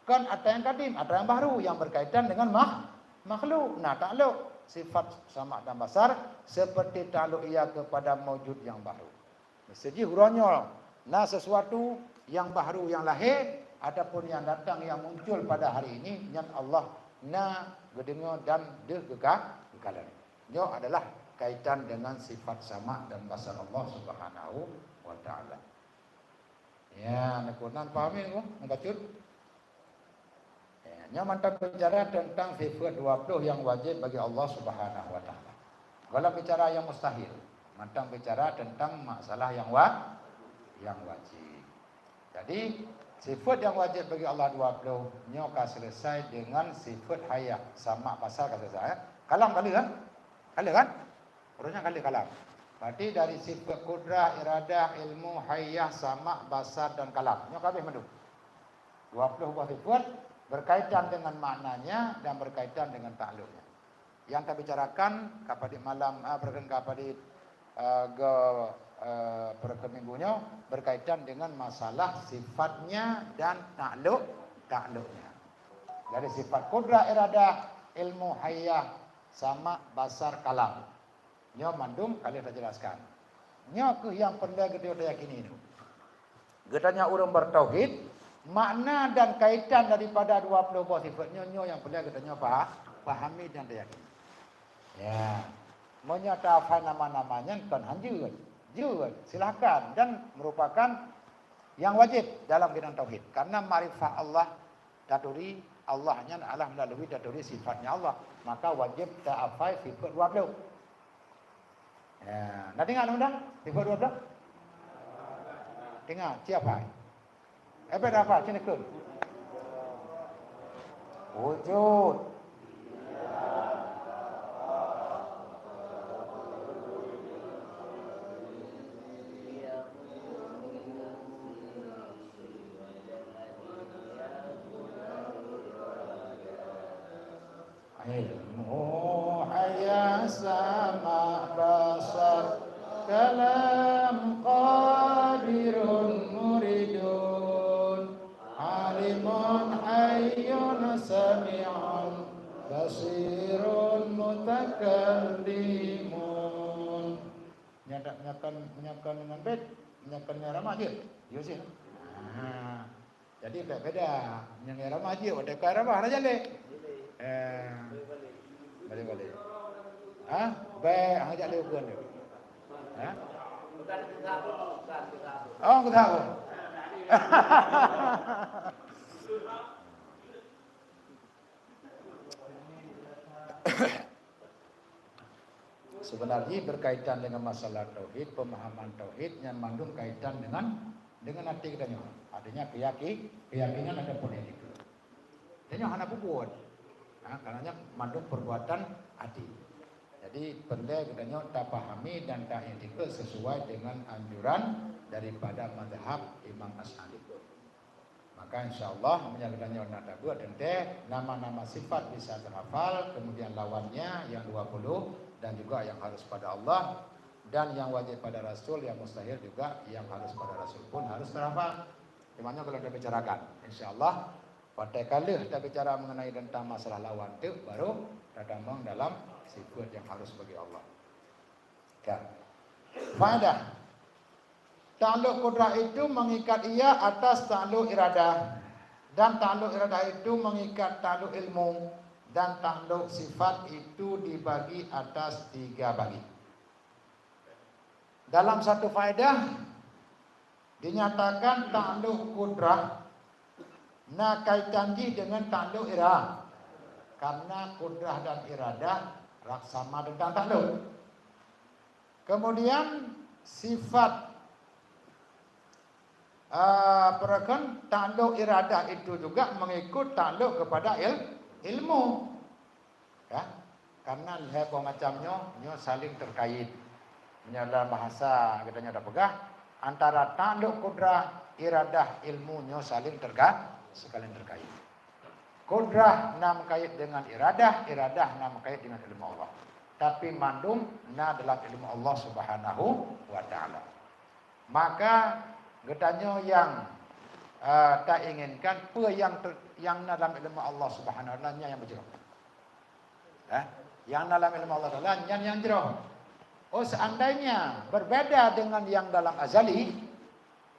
Kon atra nyang kadim, atra nyang bahru nyang berkaitan dengan makh-, makhluk. Na takluk sifat sama' dan basar seperti takluk ia kepada maujud yang bahru. Miseu jih uroe nyoe na sesuatu nyang bahru nyang lahé ataupun nyang datang nyang muncul pada hari ini, nyan Allah na geudeungoe dan deuh geuka-, geukalon. Nyoe adalah kaitan dengan sifat sama' dan basar Allah Subhanahu wa Taala. Ya, neukunang pahami ku, meubacut. Ya, nyoe mantong bicara teuntang sifeuet dua ploh nyang wajéb bagi Allah Subhanahu wa Taala. Golom bicara nyang mustahil, mantong bicara teuntang masalah nyang wa-, nyang wajéb. Jadi, sifeuet nyang wajéb bagi Allah dua ploh nyoe ka selesai dengan sifeuet hayah, sama' basar ka selesai, ya. Kalam ka lheueh, kan? Ka lheueh, kan? Ureuëng nyan ka lheueh kalam. Berarti dari sifat kudrah, iradah, ilmu, hayah, sama, basar, dan kalam. Nyoe ka habéh mandum. Dua puluh buah sifat berkaitan dengan maknanya dan berkaitan dengan takluknya. Nyang tabicarakan ka padit malam, ah, peureukan ka padit, ah, ge, ah, peureukan minggu nyoe berkaitan dengan masalah sifatnya dan takluk-takluknya. Jadi sifat kudrah, iradah, ilmu, hayah, sama, basar, kalam. Nyoe mandum ka lheueh tajelaskan. Nyoe kheueh nyang peureulée geutanyoe tayakini nyoe. Geutanyoe ureuëng beutauhid, makna dan kaitan daripada dua puluh boh sifat nyoe, nyoe nyang peureulée geutanyoe paha-, pahami dan tayakini. Ya. Meunyoe tahafai nama-nama nyan kon han jeuet. Jeuet, silahkan, dan merupakan nyang wajéb dalam bidang tauhid. Karena makrifah Allah taturi, Allah nyan adalah melalui taturi sifatnya Allah. Maka wajéb tahafai sifat dua puluh. Ya, na teuingat dah? Sifat dua belas? Teuingat, siapa? Eh, beda apa? Sini ke. Wujud. Ilmu, hayah, sama, basar, kalam, qadirun, muridun, alimun, hayyun, sami'un, basirun, mutakallimun. Nyadak nyakan, nyakan dengan bed, nyakan dengan ramah je. Yo sih. Ha. Jadi beda-beda. Nyang irama jeuet, watée ka irama hana jaleh. Eh, balik-balik. Ha? Baik, hana jaleh bukan dia. Ha? Oh, kita apa? Sebenarnya berkaitan dengan masalah tauhid, pemahaman tauhid nyan mandum kaitan dengan, dengan até geutanyoe. Artinya keyaki-, keyakinan ataupun etika. Geutanyoe hana peubuet. Ha, karena nyan mandum perbuatan até. Jadi, peureulée geutanyoe tapahami dan taiktikad sesuai dengan anjuran daripada mazhab Imam Asy'ari. Maka insya Allah meunyoe geutanyoe na tabeuet teuntée nama-nama sifat bisa terhafal, kemudian lawannya yang dua puluh dan juga yang harus pada Allah dan yang wajib pada Rasul, yang mustahil juga yang harus pada Rasul pun harus terhafal. Cuma nyoe kalau tabicarakan, insya Allah watée ka lheueh tabicara mengenai tentang masalah lawan tu baru tatamong dalam sifat yang harus bagi Allah. Kan. Faedah. Takluk kudrah itu mengikat ia atas takluk iradah, dan takluk iradah itu mengikat takluk ilmu, dan takluk sifat itu dibagi atas tiga bagi. Dalam satu faedah dinyatakan takluk kudrah na kaitan jih dengan takluk ira-, karena kudrah dan iradah rak sama tentang takluk. Kemudian sifat, ah, perekan takluk iradah itu juga mengikut takluk kepada il-, ilmu. Ya, karena lhée boh macam nyoe, nyoe saling terkait. Meunyoe dalam bahasa geutanyoe tapeugah, antara takluk kudrah, iradah, ilmu nyoe saling terga-, saling terkait. Kudrah na meukait dengan iradah, iradah na meukait dengan ilmu Allah. Tapi mandum na dalam ilmu Allah Subhanahu wa Ta'ala. Maka geutanyoe nyang, eh, tainginkan peue nyang ter-, nyang na dalam ilmu Allah Subhanahu wa Ta'ala, nyan nyang beujroh. Eh, nyang na dalam ilmu Allah Ta'ala, nyan nyang jroh. Oh, seandainya berbeda dengan yang dalam azali,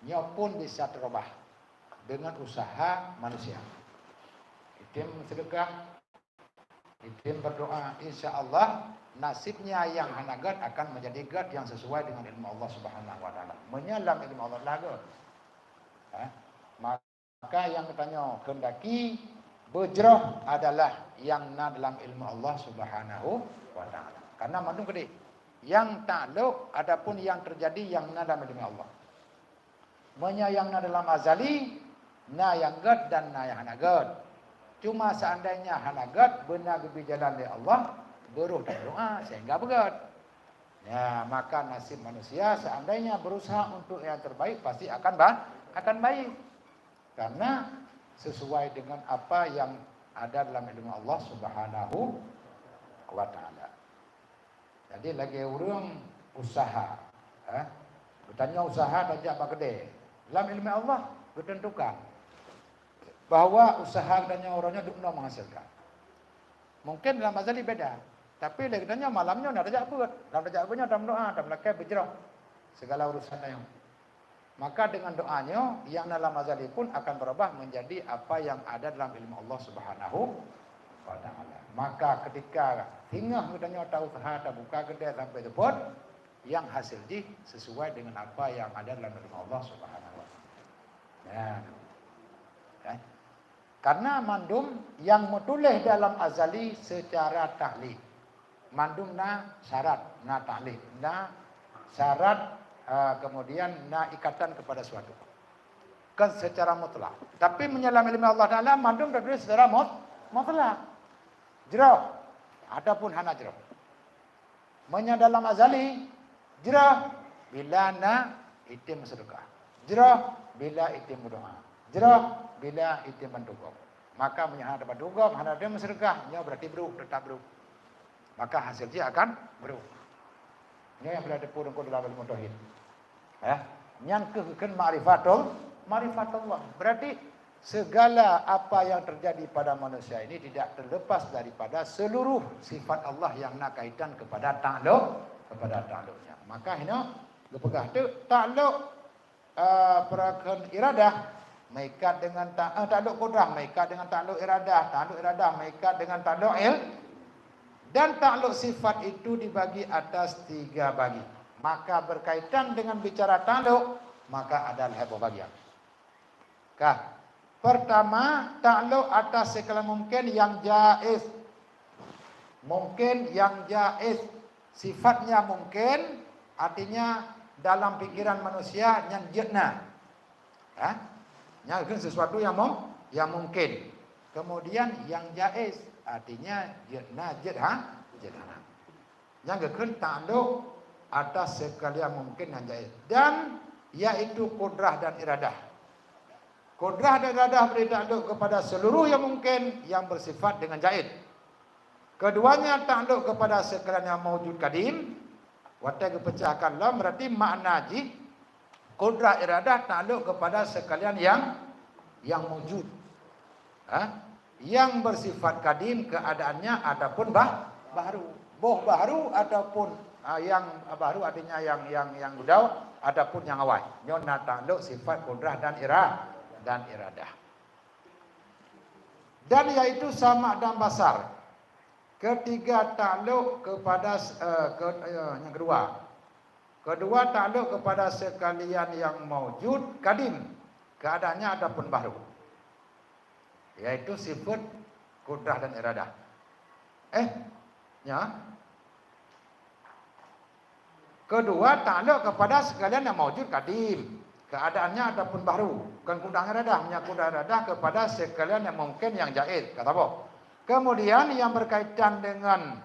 nyoe pun bisa terubah dengan usaha manusia. Item sedekah, item berdoa, insya Allah nasibnya yang hana gét akan menjadi gét yang sesuai dengan ilmu Allah Subhanahu wa Ta'ala. Meunyoe lam ilmu Allah lah gét. Ha? Maka yang geutanyoe kehendaki beujroh adalah yang na dalam ilmu Allah Subhanahu wa Ta'ala. Karena mandum keudeh, yang takluk ataupun yang terjadi yang na dalam ilmu Allah. Meunyoe nyang na dalam azali, na nyang gét dan na nyang hana gét. Cuma seandainya hana gét, beuna geubri jalan lé Allah, beurôh dan doa sehingga beugét. Ya, maka nasib manusia seandainya berusaha untuk yang terbaik, pasti akan ba-, akan baik. Karena sesuai dengan apa yang ada dalam ilmu Allah Subhanahu wa Ta'ala. Jadi, lagèe ureueng usaha, eh, geutanyoe usaha tajak bak keudè. Lam ilmu Allah geuteuntukan bahwa usaha geutanyoe uroe nyoe dum na menghasilkan. Mungkin lam azali beda, tapi lé geutanyoe malam nyoe na tajak beuet. Lam tajak beuet nyoe tameudoa, tameulakèe beujroh segala urusan tanyoe. Maka dengan doa nyoe, yang na lam azali pun akan berubah menjadi apa yang ada dalam ilmu Allah Subhanahu wa Ta'ala. Maka ketika singoh geutanyoe tausaha, tabuka keudè sampai seupôt, yang hasil jih sesuai dengan apa yang ada dalam ilmu Allah Subhanahu wa Ta'ala. Ya. Kan? Karena mandum nyang meutuléh dalam azali secara ta'liq. Mandum na syarat, na ta'liq, na syarat, eh, kemudian na ikatan kepada suatu. Kan secara mutlak. Tapi meunyoe lam ilmu Allah Ta'ala, mandum tatuléh secara mut-, mutlak. Jroh ataupun hana jroh. Meunyoe dalam azali, jroh bila na item meuseudeukah. Jroh bila item meudoa. Jroh bila item bantu gob. Maka meunyoe hana bantu gob, hana item meuseudeukah, nyoe berarti brôk, teutap brôk. Maka hasil jih akan brôk. Nyoe nyang peureulèe teupeu deungon dalam ilmu tauhid. Eh, nyan keuh kheun ma'rifatul-, ma'rifatullah. Berarti segala apa yang terjadi pada manusia ini tidak terlepas daripada seluruh sifat Allah yang na kaitan kepada ta'alluq, kepada ta'alluqnya. Maka hino geupeugah teuk ta'alluq, eh, perakon iradah meuikat dengan ta-, eh, ta'alluq kudrah meuikat dengan ta'alluq iradah, ta'alluq iradah meuikat dengan ta'alluq il-, dan ta'alluq sifat itu dibagi atas tiga bagi. Maka berkaitan dengan bicara ta'alluq, maka ada lhèe boh bagian. Kah, pertama, ta'alluq atas sekalian mungkin yang jaiz. Mungkin yang jaiz, sifatnya mungkin, artinya dalam pikiran manusia nyan jeuet na. Ha? Nyan kheun sesuatu yang mung-, yang mungkin. Kemudian yang jaiz, artinya jeuet na, jeuet ha-, jeuet hana. Nyan geukheun ta'alluq atas sekalian mungkin nyang jaiz. Dan yaitu kudrah dan iradah. Kudrah dan iradah bri ta'alluq kepada seluruh yang mungkin yang bersifat dengan jaiz. Keduanya ta'alluq kepada sekalian yang maujud kadim. Watèe geupeucahkan lom, berarti makna jih kudrah iradah ta'alluq kepada sekalian yang, yang maujud. Ha? Yang bersifat kadim keadaannya ataupun bah-, bahru. Boh bahru ataupun, ah, yang bahru artinya yang, yang, yang gudau ataupun yang awai. Nyoe na ta'alluq sifat kudrah dan ira-, dan iradah. Dan yaitu sama' dan basar. Ketiga ta'alluq kepada, eh, ke-, eh, yang kedua. Kedua ta'alluq kepada sekalian yang maujud kadim, keadaannya ataupun bahru. Yaitu sifat kudrah dan iradah. Eh, nya. Kedua ta'alluq kepada sekalian yang maujud kadim, keadaannya ataupun bahru. Bukan kudrah iradah, nya kudrah iradah kepada sekalian yang mungkin yang jaiz, kata boh. Kemudian yang berkaitan dengan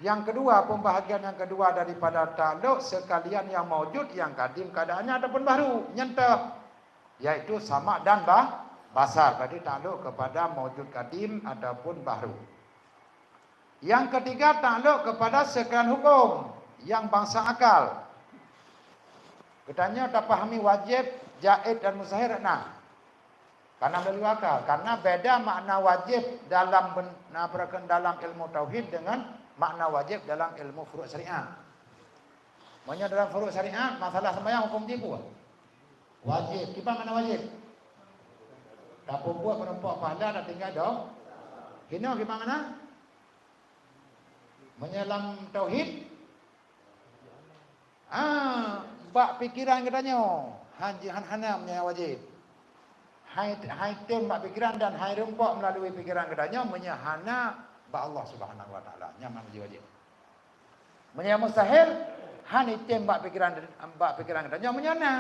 yang kedua, pembahagian yang kedua daripada ta'alluq sekalian yang maujud yang kadim keadaannya ataupun bahru. Nyan teuh, yaitu sama' dan ba-, basar. Berarti ta'alluq kepada maujud kadim ataupun bahru. Yang ketiga, ta'alluq kepada sekalian hukum yang bangsa akal. Geutanyoe tapahami wajib, jaiz dan mustahil na. Karena meulalu akal. Karena beda makna wajib dalam ben-, na, peurakan dalam ilmu tauhid dengan makna wajib dalam ilmu furu' syariat. Meunyoe dalam furu' syariat, masalah sembahyang hukum jih peue? Wajib. Kiban makna wajib? Tapeubuet meurumpok pahala dan tinggai do-, hino kiban makna? Meunyoe lam tauhid, ah, bak pikiran geutanyoe, han ji-, han hana meunyoe wajib. Hai, hai tem bak pikiran dan hai rumpok meulalu pikiran geutanyoe meunyoe hana bak Allah Subhanahu wa Ta'ala. Nyan makna wajib. Meunyoe mustahil, han item bak pikiran, bak pikiran geutanyoe meunyoe na.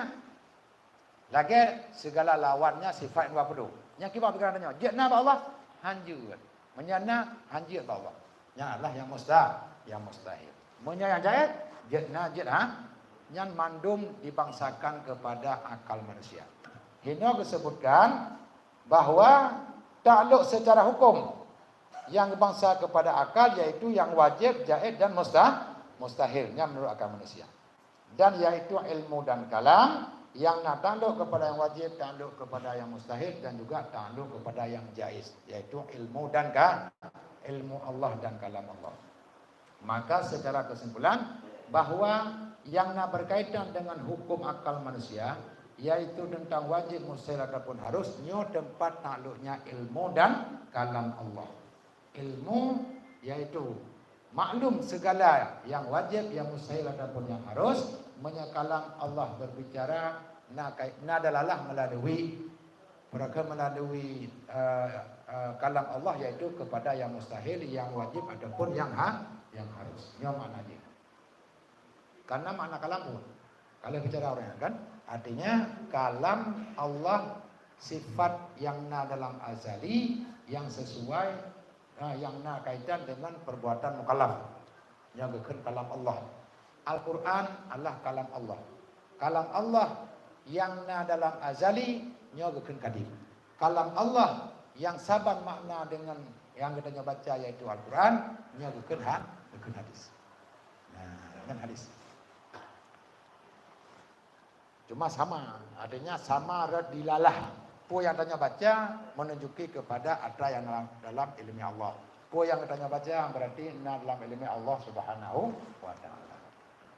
Lagèe segala lawannya sifat dua puluh. Nyang kiban pikiran tanyoe, jeuet na bak Allah? Han jeuet. Meunyoe na, han jeuet bak Allah. Nyan adalah yang musta-, yang mustahil. Meunyoe nyang jaiz, jeuet na, jeuet ha, nyan mandum dibangsakan kepada akal manusia. Hinoe geusebutkan bahwa takluk secara hukum nyang geubangsa kepada akal, yaitu nyang wajib, jaiz, dan musta-, mustahil. Nyan menurut akal manusia. Dan yaitu ilmu dan kalam, nyang na takluk kepada nyang wajib, takluk kepada nyang mustahil, dan juga takluk kepada nyang jaiz, yaitu ilmu dan ka-, ilmu Allah dan kalam Allah. Maka secara kesimpulan, bahwa nyang na berkaitan dengan hukum akal manusia, yaitu tentang wajib, mustahil ataupun harus, nyoe tempat takluknya ilmu dan kalam Allah. Ilmu yaitu maklum segala nyang wajib, nyang mustahil ataupun nyang harus. Meunyoe kalam Allah berbicara, na kai-, na dalalah melalui, meulalu, eh, eh, kalam Allah, yaitu kepada nyang mustahil, nyang wajib ataupun nyang ha-, nyang harus. Nyoe makna jih. Karena makna kalam pun, kalau bicara orang kan, artinya kalam Allah sifat nyang na dalam azali, nyang sesuai, ha, nyang na kaitan dengan perbuatan mukallaf. Nyoe geukheun kalam Allah. Al-Quran adalah kalam Allah. Kalam Allah nyang na dalam azali, nyoe geukheun kadim. Kalam Allah nyang saban makna dengan nyang geutanyoe baca, yaitu Al-Quran, nyoe geukheun ha-, geukheun hadis. Nah, kan hadis. Cuma sama, artinya sama rot dilalah. Peue nyang tanyoe baca menunjuki kepada atra nyang dalam, dalam ilmu Allah. Peue nyang tanyoe baca berarti na dalam ilmu Allah Subhanahu wa Ta'ala.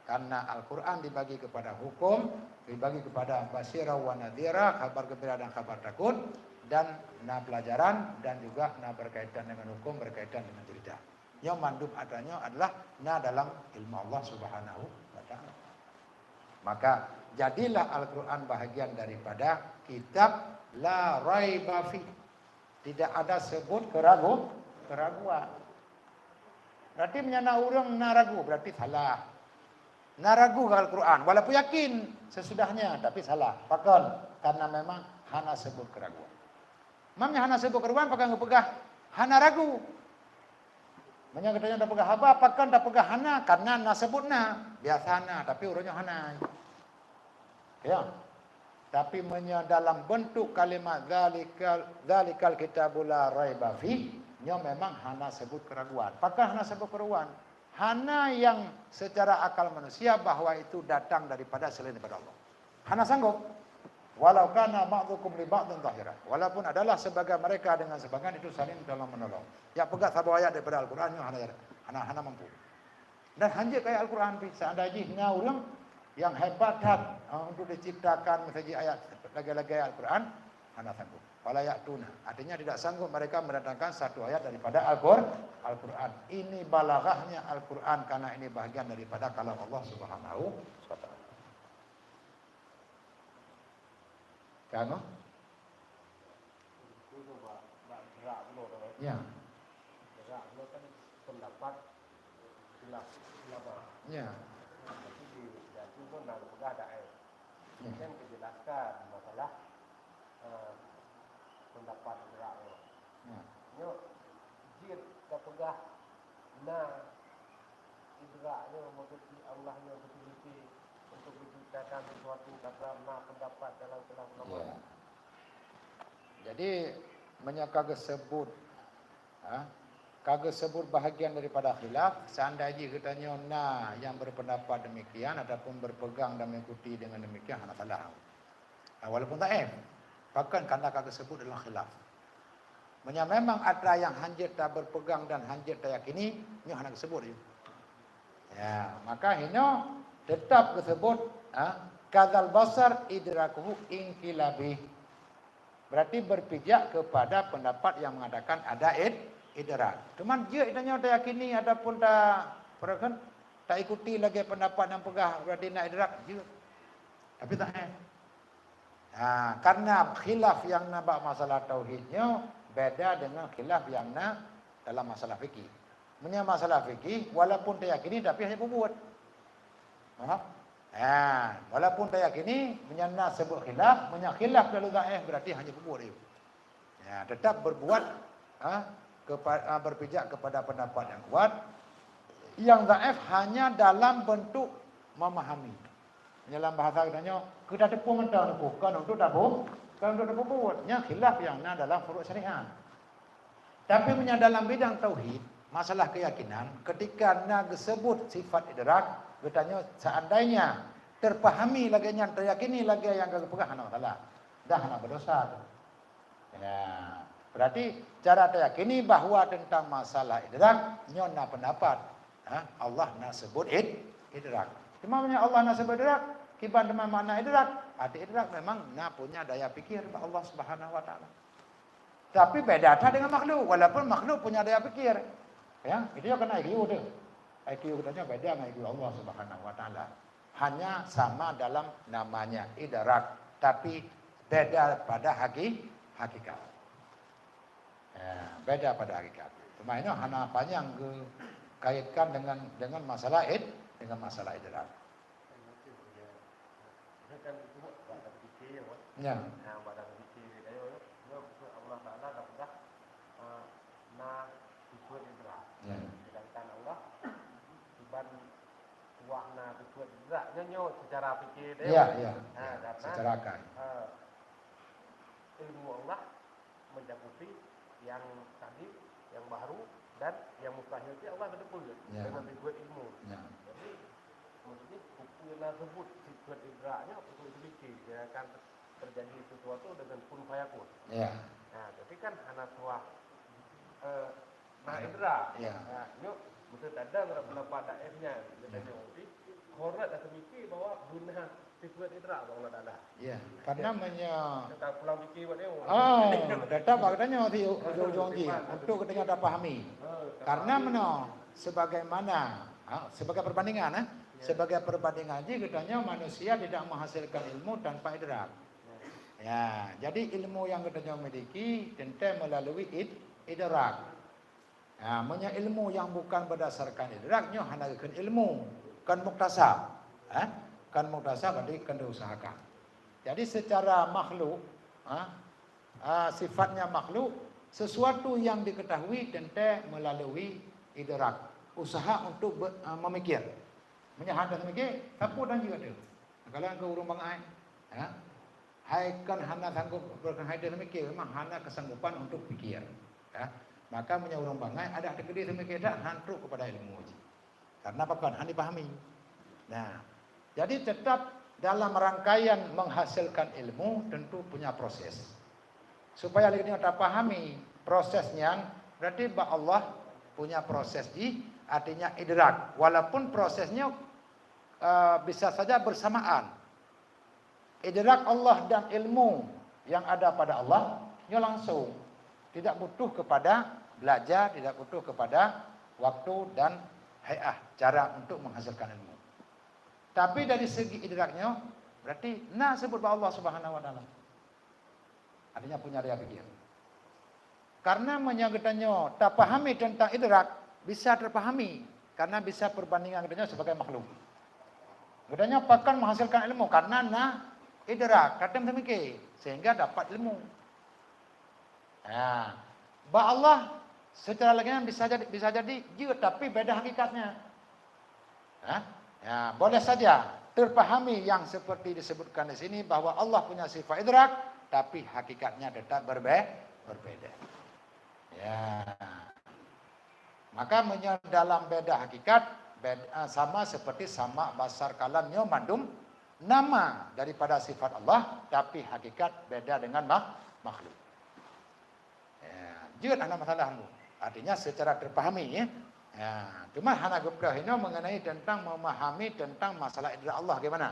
Karena Al-Quran dibagi kepada hukum, dibagi kepada basyira wa nadhira, khabar gembira dan khabar takut, dan na pelajaran, dan juga na berkaitan dengan hukum, berkaitan dengan cerita. Nyoe mandum atra nyoe adalah na dalam ilmu Allah Subhanahu wa Ta'ala. Maka, jadilah Al-Quran bahagian daripada kitab la raiba fi. Tidak ada sebut keragu-, keraguan. Berarti meunyoe na ureuëng na ragu, berarti salah. Na ragu keu Al-Quran, walaupun yakin sesudahnya, tapi salah. Pakon? Karena memang hana sebut keraguan. Meunyoe hana sebut keraguan, pakon geupeugah hana ragu. Meunyoe geutanyoe tapeugah haba, pakon tapeugah hana? Karena na sebut na. Biasa na, tapi uroe nyoe hana. Ya. Tapi meunyoe dalam bentuk kalimat zalikal, zalikal kitabu la raiba fi, nyoe memang hana sebut keraguan. Pakon hana sebut keraguan? Hana nyang secara akal manusia bahwa itu datang daripada selain daripada Allah. Hana sanggup. Walau kana ba'dukum li ba'din zahira. Walaupun adalah sebagian mereka dengan sebagian itu saling tolong menolong. Ya, peugah saboh ayat daripada Al-Quran nyoe hana, hana, hana mampu. Dan hanjeuet keu ayat Al-Quran pih, seandai jih na ureuëng nyang hebat that, ha, untuk diciptakan miseujih ayat lagée-lagée ayat Al-Quran, hana sanggup. Fala ya'tuna, artinya tidak sanggup mereka mendatangkan satu ayat daripada Al-Qur-, Al-Quran. Ini balaghahnya Al-Quran karena ini bahagian daripada kalam Allah Subhanahu wa Ta'ala. Kan? Ya. Ya. Ya. Kan menjelaskan masalah, eh, pendapat gerak. Ya. Nyoe jeuet tapeugah na idrak nyoe, maksud Allah nyoe beutôi-beutôi untuk menciptakan sesuatu, tapeugah na pendapat dalam kalam ulama. Ya. Jadi, meunyoe ka geusebut, ha, ka geusebut bahagian daripada khilaf, seandai jih geutanyoe na nyang berpendapat demikian ataupun berpegang dan mengikuti dengan demikian, hana salah. Ha, walaupun dhaif, pakon karena ka geusebut dalam khilaf. Meunyoe memang atra nyang hanjeuet taberpegang dan hanjeuet tayakini, nyoe hana geusebut laju. Ya, maka hinoe tetap geusebut, ha, kadzal basar idrakuhu inqilabi. Berarti berpijak kepada pendapat yang mengatakan ada id-, idrak. Cuman jeuet tanyoe tayakini ataupun ta-, taikuti lagée pendapat nyang peugah berarti na idrak, jeuet. Tapi tak, eh. Ha, karena khilaf nyang na bak masalah tauhid nyoe beda dengan khilaf nyang na dalam masalah fikih. Meunyoe masalah fikih, walaupun tayakini tapi hana peubuet. Faham? Ha, walaupun tayakini, meunyoe na sebut khilaf, meunyoe khilaf lalu dhaif, berarti hana peubuet laju. Ya, tetap berbuat, ha, kepa-, ha, berpijak kepada pendapat yang kuat. Nyang dhaif hanya dalam bentuk memahami. Dalam bahasa geutanyoe, keu tateupeue mantong teupeu, kon untuk tabu-, kon untuk tapeubuet. Nyan khilaf nyang na dalam furu' syariat. Tapi meunyoe dalam bidang tauhid, masalah keyakinan, ketika na geuseubut sifat idrak, geutanyoe seandainya teupahami lagée nyan, tayakini lagée nyang ka geupeugah, hana masalah. Dah hana berdosa tu. Ya, berarti cara tayakini bahwa tentang masalah idrak, nyoe na pendapat, ha, Allah na seubut id-, idrak. Cuma meunyoe Allah na seubut idrak, kiban teuma makna idrak? Arti idrak memang na punya daya pikir bak Allah Subhanahu wa Taala. Tapi beda that dengan makhluk, walaupun makhluk punya daya pikir. Ya, itu yang kena I Q tu. I Q geutanyoe beda dengan I Q Allah Subhanahu wa Taala. Hanya sama dalam namanya, idrak, tapi beda pada haki-, hakikat. Ya, beda pada hakikat. Cuma ini hana panyang geukaitkan dengan, dengan masalah id-, dengan masalah idrak. Kan itu buat, buat satu fikir, ya, Wan. Ya. Ha, buat satu fikir, kayu, ya. Ya, Allah Taala dah peugah, ah, na sifat idrak. Ya. Sedangkan Allah, kiban wah na sifat idrak, nyoe, nyoe secara fikir dia. Ya, ya, Ha, ya. Karena, Secara akal. Ah, ilmu Allah mencakupi yang tadi, yang baru, dan yang mustahil itu Allah keteupeu Ya. dengan sifat ilmu. Ya. Jadi, maksudnya, peue na seubut sifat idraknya untuk dipikir, dia akan terjadi sesuatu dengan kun fayakun. Ya. Nah, tapi kan hana suah, eh, nah, Baik. idrak. Ya. Nah, nyoe, maksud ada pendapat daerahnya, Ya. katanya, tapi, hormat dah terpikir bahwa guna sifat idrak bak Allah Taala. Ya, karena menya- Kita pulang fikir buat dia. Oh, tetap bak geutanyoe di ujung-ujung jih untuk geutanyoe tapahami. Karena menoe sebagaimana, ha, sebagai perbandingan, eh, sebagai perbandingan jih geutanyoe manusia tidak menghasilkan ilmu tanpa idrak. Ya, jadi ilmu yang geutanyoe miliki teuntèe melalui id-, idrak. Ha, meunyoe ilmu nyang bukan berdasarkan idrak, nyoe hana geukheun ilmu, kon muktasab. Ha? Kon muktasab, berarti kon diusahakan. Jadi, secara makhluk, ha, ha, sifatnya makhluk, sesuatu yang diketahui teuntèe melalui idrak, usaha untuk be-, ha, memikir. Meunyoe hana memikir, sapeue dan juga tu. Kalau ke ureueng bangai, ha? Hai kan hana sanggup, bukan hai dia mikir, memang hana kesanggupan untuk pikir. Ya. Maka meunyoe ureueng bangai, adak teukeudi seumikir that, han trok kepada ilmu jih. Karena apa kan? Han dipahami. Nah, jadi tetap dalam rangkaian menghasilkan ilmu tentu punya proses. Supaya lé nyoe tapahami proses nyan, berarti bak Allah punya proses jih, artinya idrak. Walaupun proses nyoe, eh, bisa saja bersamaan. Idrak Allah dan ilmu yang ada pada Allah nyoe langsung. Tidak butuh kepada belajar, tidak butuh kepada waktu dan hai'ah, cara untuk menghasilkan ilmu. Tapi dari segi idrak nyoe, berarti na seubut bak Allah Subhanahu wa Taala. Artinya punya daya pikir. Karena meunyoe geutanyoe tapahami tentang idrak, bisa terpahami karena bisa perbandingan geutanyoe sebagai makhluk. Geutanyoe pakon menghasilkan ilmu karena na idrak, ka tem seumikir, sehingga dapat ilmu. Nah, bak Allah secara lagèe nyan bisa jadi, bisa jadi jeuet, tapi beda hakikatnya. Ha? Ya, boleh saja terpahami yang seperti disebutkan di sini bahwa Allah punya sifat idrak, tapi hakikatnya tetap berbe-, berbeda. Ya. Maka meunyoe dalam beda hakikat, bed-, eh, sama seperti sama, basar, kalam nyoe mandum nama daripada sifat Allah, tapi hakikat beda dengan mak-, makhluk. Ya, jeuet hana masalah tu. Artinya secara terpahami, ya. Ya, cuma hana geupeugah inoe mengenai tentang memahami tentang masalah idrak Allah bagaimana.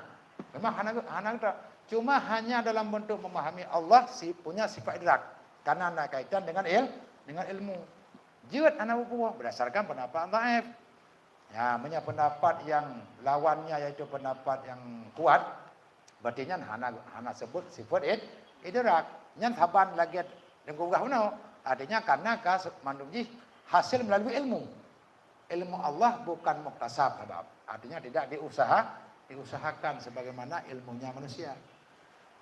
Memang hana, hana geupeugah. Cuma hanya dalam bentuk memahami Allah si punya sifat idrak. Karena ada kaitan dengan il-, dengan ilmu. Jeuet hana geupeugah berdasarkan pendapat dhaif. Ya, meunyoe pendapat yang lawannya yaitu pendapat yang kuat, berarti nyan hana, hana seubut sifat id-, idrak. Nyan saban lagèe dan geupeugah bunoe. Artinya karena ka se-, mandum jih hasil melalui ilmu. Ilmu Allah bukan muktasab, sabab artinya tidak diusaha, diusahakan sebagaimana ilmunya manusia.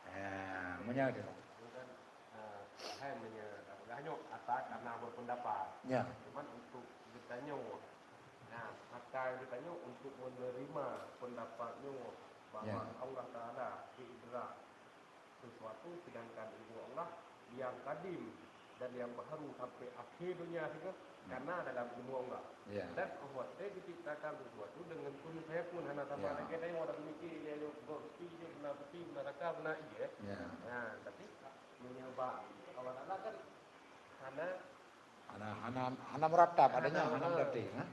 Ya, meunyoe tu. Kan, eh, hai meunyoe dah peugah nyoe, ata karena berpendapat. Ya. Cuman untuk geutanyoe, Nah, akai geutanyoe untuk menerima pendapat nyoe bahwa Ya. Allah Taala idrak sesuatu, sedangkan ilmu Allah yang kadim dan yang baharu sampai akhé donya sigoe, Hmm. kana dalam ilmu Allah. Ya. Dan Allah teuh diciptakan sesuatu dengan kun fayakun, hana saban Ya. lagèe tanyoe dak mikir, dia nyoe beusi je, beuna peti, beuna raka, beuna ié. Ya. Nah, tapi meunyoe bak Allah Taala kan hana Hana, hana, hana meuratab, adanya hana, hana ha. meuratab, ha.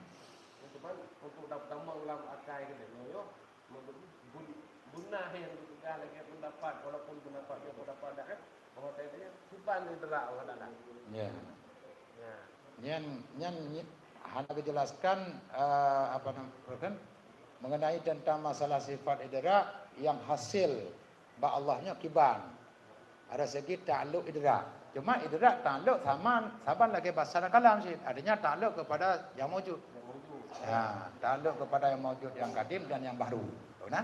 Cuman untuk dap-, tamong lam akai geutanyoe, nyoe, bun-, bun-, beuna nyang geupeugah lagèe pendapat, walaupun pendapat nyoe pendapat dak, eh, bahwa tanya, cuba idrak Allah Taala. Ya. Ya. Nyan, nyan, nyi-, hana geujelaskan, eh, apa nama, kan? Mengenai tentang masalah sifat idrak yang hasil bak Allah nyoe kiban. Ada segi takluk idrak. Cuma idrak takluk sama, saban lagèe basar dan kalam cit. Artinya takluk kepada yang maujud. Ha, takluk kepada yang maujud, yang kadim dan yang baru. Tahu nah?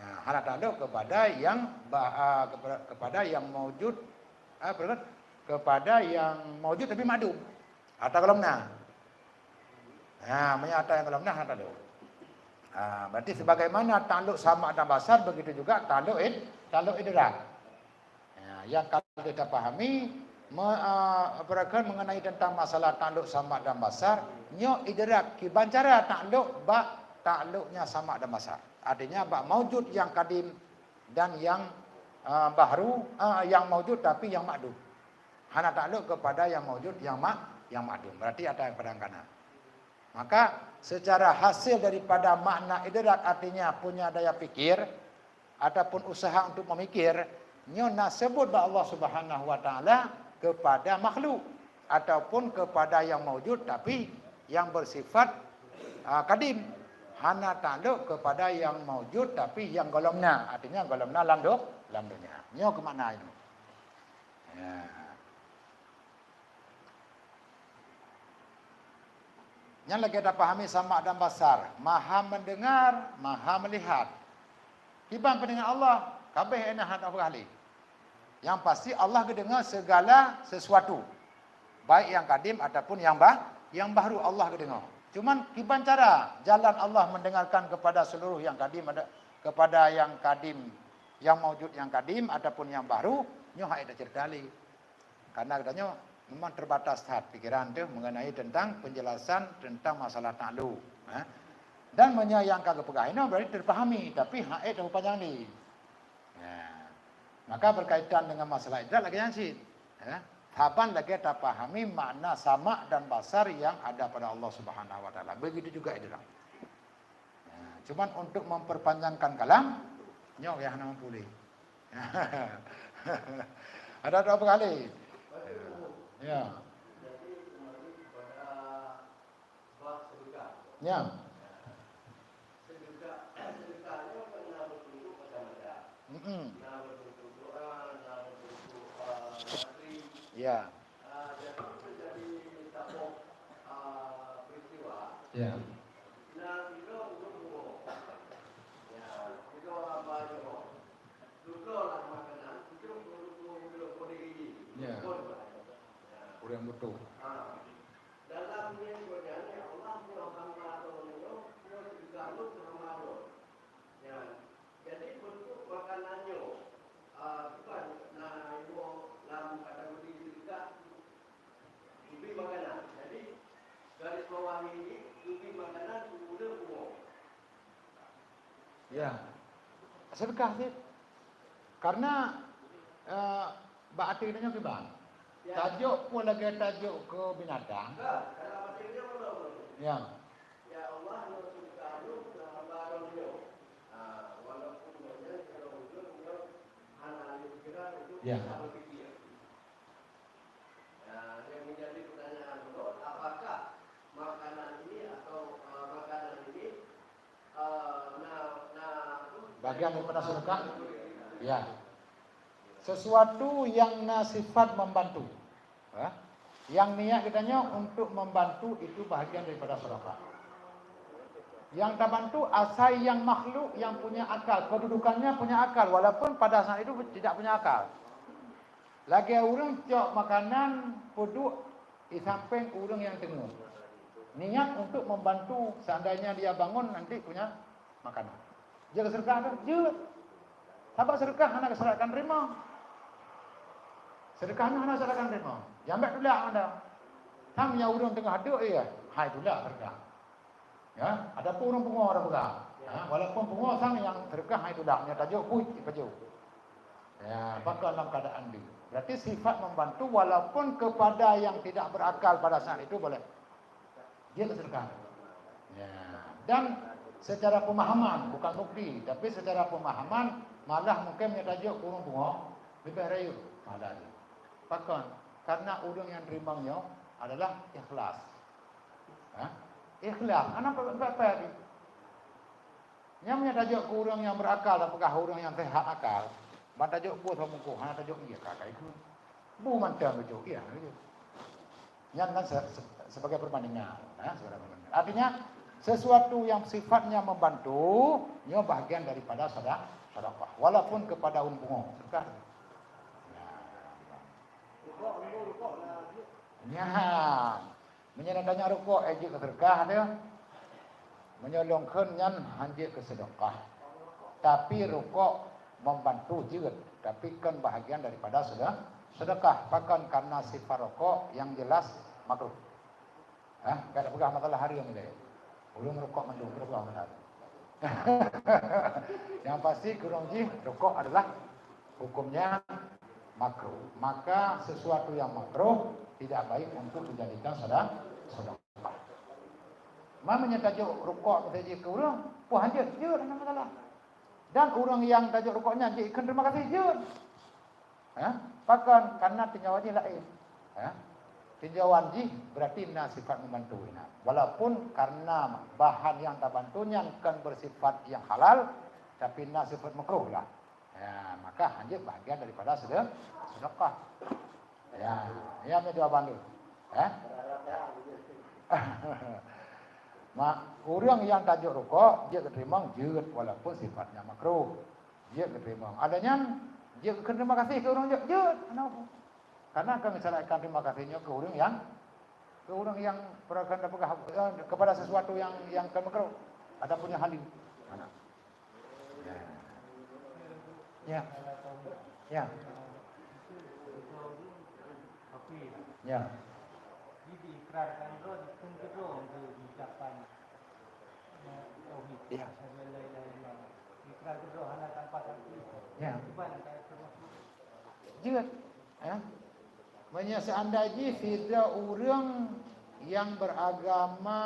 Ha, hana takluk kepada yang ba-, ah, kepada, kepada yang maujud, ah, apa tu? Kepada yang maujud tapi makdum. Atau golom na. Ha, meunyoe ata nyang golom na, hana takluk. Ha, berarti sebagaimana takluk sama dan basar, begitu juga takluk id-, takluk idrak. Ha, yang kalau kita pahami, me-, a, apa rakan mengenai tentang masalah takluk sama dan basar, nyoe idrak kiban cara takluk bak takluknya sama dan basar. Artinya bak maujud yang kadim dan yang, a, bahru, a, yang maujud tapi yang makdum. Hana takluk kepada yang maujud, yang ma-, yang makdum. Berarti ada yang padang kana. Maka, secara hasil daripada makna idrak, artinya punya daya pikir, ataupun usaha untuk memikir, nyoe na sebut bak Allah Subhanahu wa Taala kepada makhluk, ataupun kepada yang maujud, tapi yang bersifat, ah, kadim. Hana takluk kepada yang maujud, tapi yang golom na. Artinya, golom na lam do-, lam dunia. Nyoe keu makna itu. Ya. Nyan lagèe tapahami sama dan basar, maha mendengar, maha melihat. Kiban pendengar Allah, kabeh na hana peugah lé. Yang pasti Allah geudeungoe segala sesuatu, baik yang kadim ataupun yang bah-, yang bahru Allah geudeungoe. Cuman kiban cara jalan Allah mendengarkan kepada seluruh yang kadim ada, kepada yang kadim, yang maujud yang kadim ataupun yang bahru, nyoe hana tacerita lé. Karena geutanyoe memang terbatas that pikiran teuh mengenai tentang penjelasan tentang masalah takluk, ha. Dan meunyoe nyang ka geupeugah inoe berarti terpahami, tapi hana tapeupanyang lé. Nah, maka berkaitan dengan masalah idrak lagèe nyan cit, ha. Saban lagèe tapahami makna sama dan basar yang ada pada Allah Subhanahu wa Taala. Begitu juga idrak. Nah, cuman untuk memperpanjangkan kalam, nyoe nyang hana mampu lé. Ada dua kali. Ya. Ya. Mm-mm. Ya. Ya. Ya. Ureueng butuh. Dalam nyan gobnyan, ya Allah, nyoe hamba droe nyoe, nyoe teuka lôn keu hamba droe. Nyan. Jadi, bentuk makanan nyoe, a, bukan na nyoe lam kategori teuka, teubi makanan. Jadi, garis bawah ini, teubi makanan, ureueng bumoe. Ya. Sedekah cit. Karena, eh, bak até geutanyoe kiban. Ya. Tajok pun lagèe tajok keu binatang. Ya. Ya Allah, nyoe sedekah lôn keu hamba lôn nyoe. Ah, walaupun gobnyan sidroe ureueng nyoe hana lé pikiran untuk Ya. bisa berpikir. Nah, yang menjadi pertanyaan ulôn, apakah makanan ini atau, eh, makanan ini, eh, na, na, Bagian daripada sedekah? Ya. Sesuatu yang na sifat membantu. Ha? Yang niat geutanyoe untuk membantu itu bahagian daripada sedekah. Yang tabantu asai yang makhluk yang punya akal, kedudukannya punya akal, walaupun pada saat itu tidak punya akal. Lagèe ureueng cok makanan peuduek di sampéng ureueng nyang teungeut. Niat untuk membantu, seandainya dia bangun nanti punya makanan. Jeuet keu seudeukah tu? Jeuet. Sabab seudeukah hana syarat teurimong. Seudeukah nyoe hana syarat teurimong. Jambek tulak anda. Tham nyang ureuëng teungoh duek, iya, hai tulak seudeukah. Ya, adapun ureuëng pungo ada peugah. Ya, walaupun pungo sang nyang seudeukah hai tulak, nyang tajok buet ipajoh. Ya, pakon lam keadaan di. Berarti sifat membantu walaupun kepada yang tidak berakal pada saat itu boleh. Dia terseudeukah. Ya. Dan secara pemahaman, bukan bukti, tapi secara pemahaman malah mungkin nyang tajok ureuëng pungo lebih rayeuk malah dia. Pakon? Karena ureuëng nyang teurimong nyoe adalah ikhlas. Ha? Ikhlas. Anak bapak tadi. Nyang meunyoe tajok keu ureuëng nyang berakal, tapeugah ureuëng nyang sehat akal, ban tajok boh saboh bungkôh, hana tajok ie ka, ka ikheun. Bu mantong tajok ie, ka ikheun. Nyan kan se-, se-, sebagai perbandingan, ya, sebagai perbandingan. Artinya, sesuatu yang sifatnya membantu, nyoe bahagian daripada sada-, sedekah. Walaupun kepada ureuëng pungo, sedekah. Nyan. Meunyoe na tanyong rukok, eh, jeuet keu seudeukah teuh. Meunyoe lôn kheun nyan han jeuet keu seudeukah. Tapi rukok membantu jeuet, tapi kon bahagian daripada seude-, seudeukah. Pakon? Karena sifat rukok yang jelas makruh. Hah? Ka tapeugah masalah haram ilée. Ulôn rukok mandum, ka tapeugah masalah. Yang pasti kurang jih rukok adalah hukumnya makruh. Maka sesuatu yang makruh tidak baik untuk dijadikan sada-, sedekah. Meunyoe tajok rukok misalnya jih keu ureuëng, peue han jeuet, jeuet hana masalah. Dan ureuëng nyang tajok rukok nyan jih kheun terima kasih, jeuet. Ha? Pakon? Karena tinjauan jih laén. Ha? Tinjauan jih berarti na sifat membantu inan. Walaupun karena bahan yang tabantu nyan kon bersifat yang halal, tapi na sifat makruh lah. Ya, maka han jeuet bahagian daripada sede-, sedekah. Ya, ya, ni jawaban tu. Ya. Mak, ureuëng nyang tajok rukok, jeuet keu teurimong, jeuet, walaupun sifatnya makruh. Jeuet keu teurimong. Ada nyan, jeuet keu terima kasih keu ureuëng jok, jeuet. Kenapa? Karena kami sarankan terima kasih nyoe keu ureuëng nyang, keu ureuëng nyang pernah kata peugah, eh, kepada sesuatu yang, yang kami makruh. Ataupun yang haram. Mana? Ya. Ya. Ya. Ya. Jadi, ikrarkan droe, dikheun keu droe untuk diucapkan, eh, tauhid. Ya. Asyhadu an la ilaha illallah. Ikrar keu droe hana tanpa saksi. Ya. Kiban ka termasuk. Jeuet. Ya. Meunyoe seandai jih sidroe ureuëng nyang beragama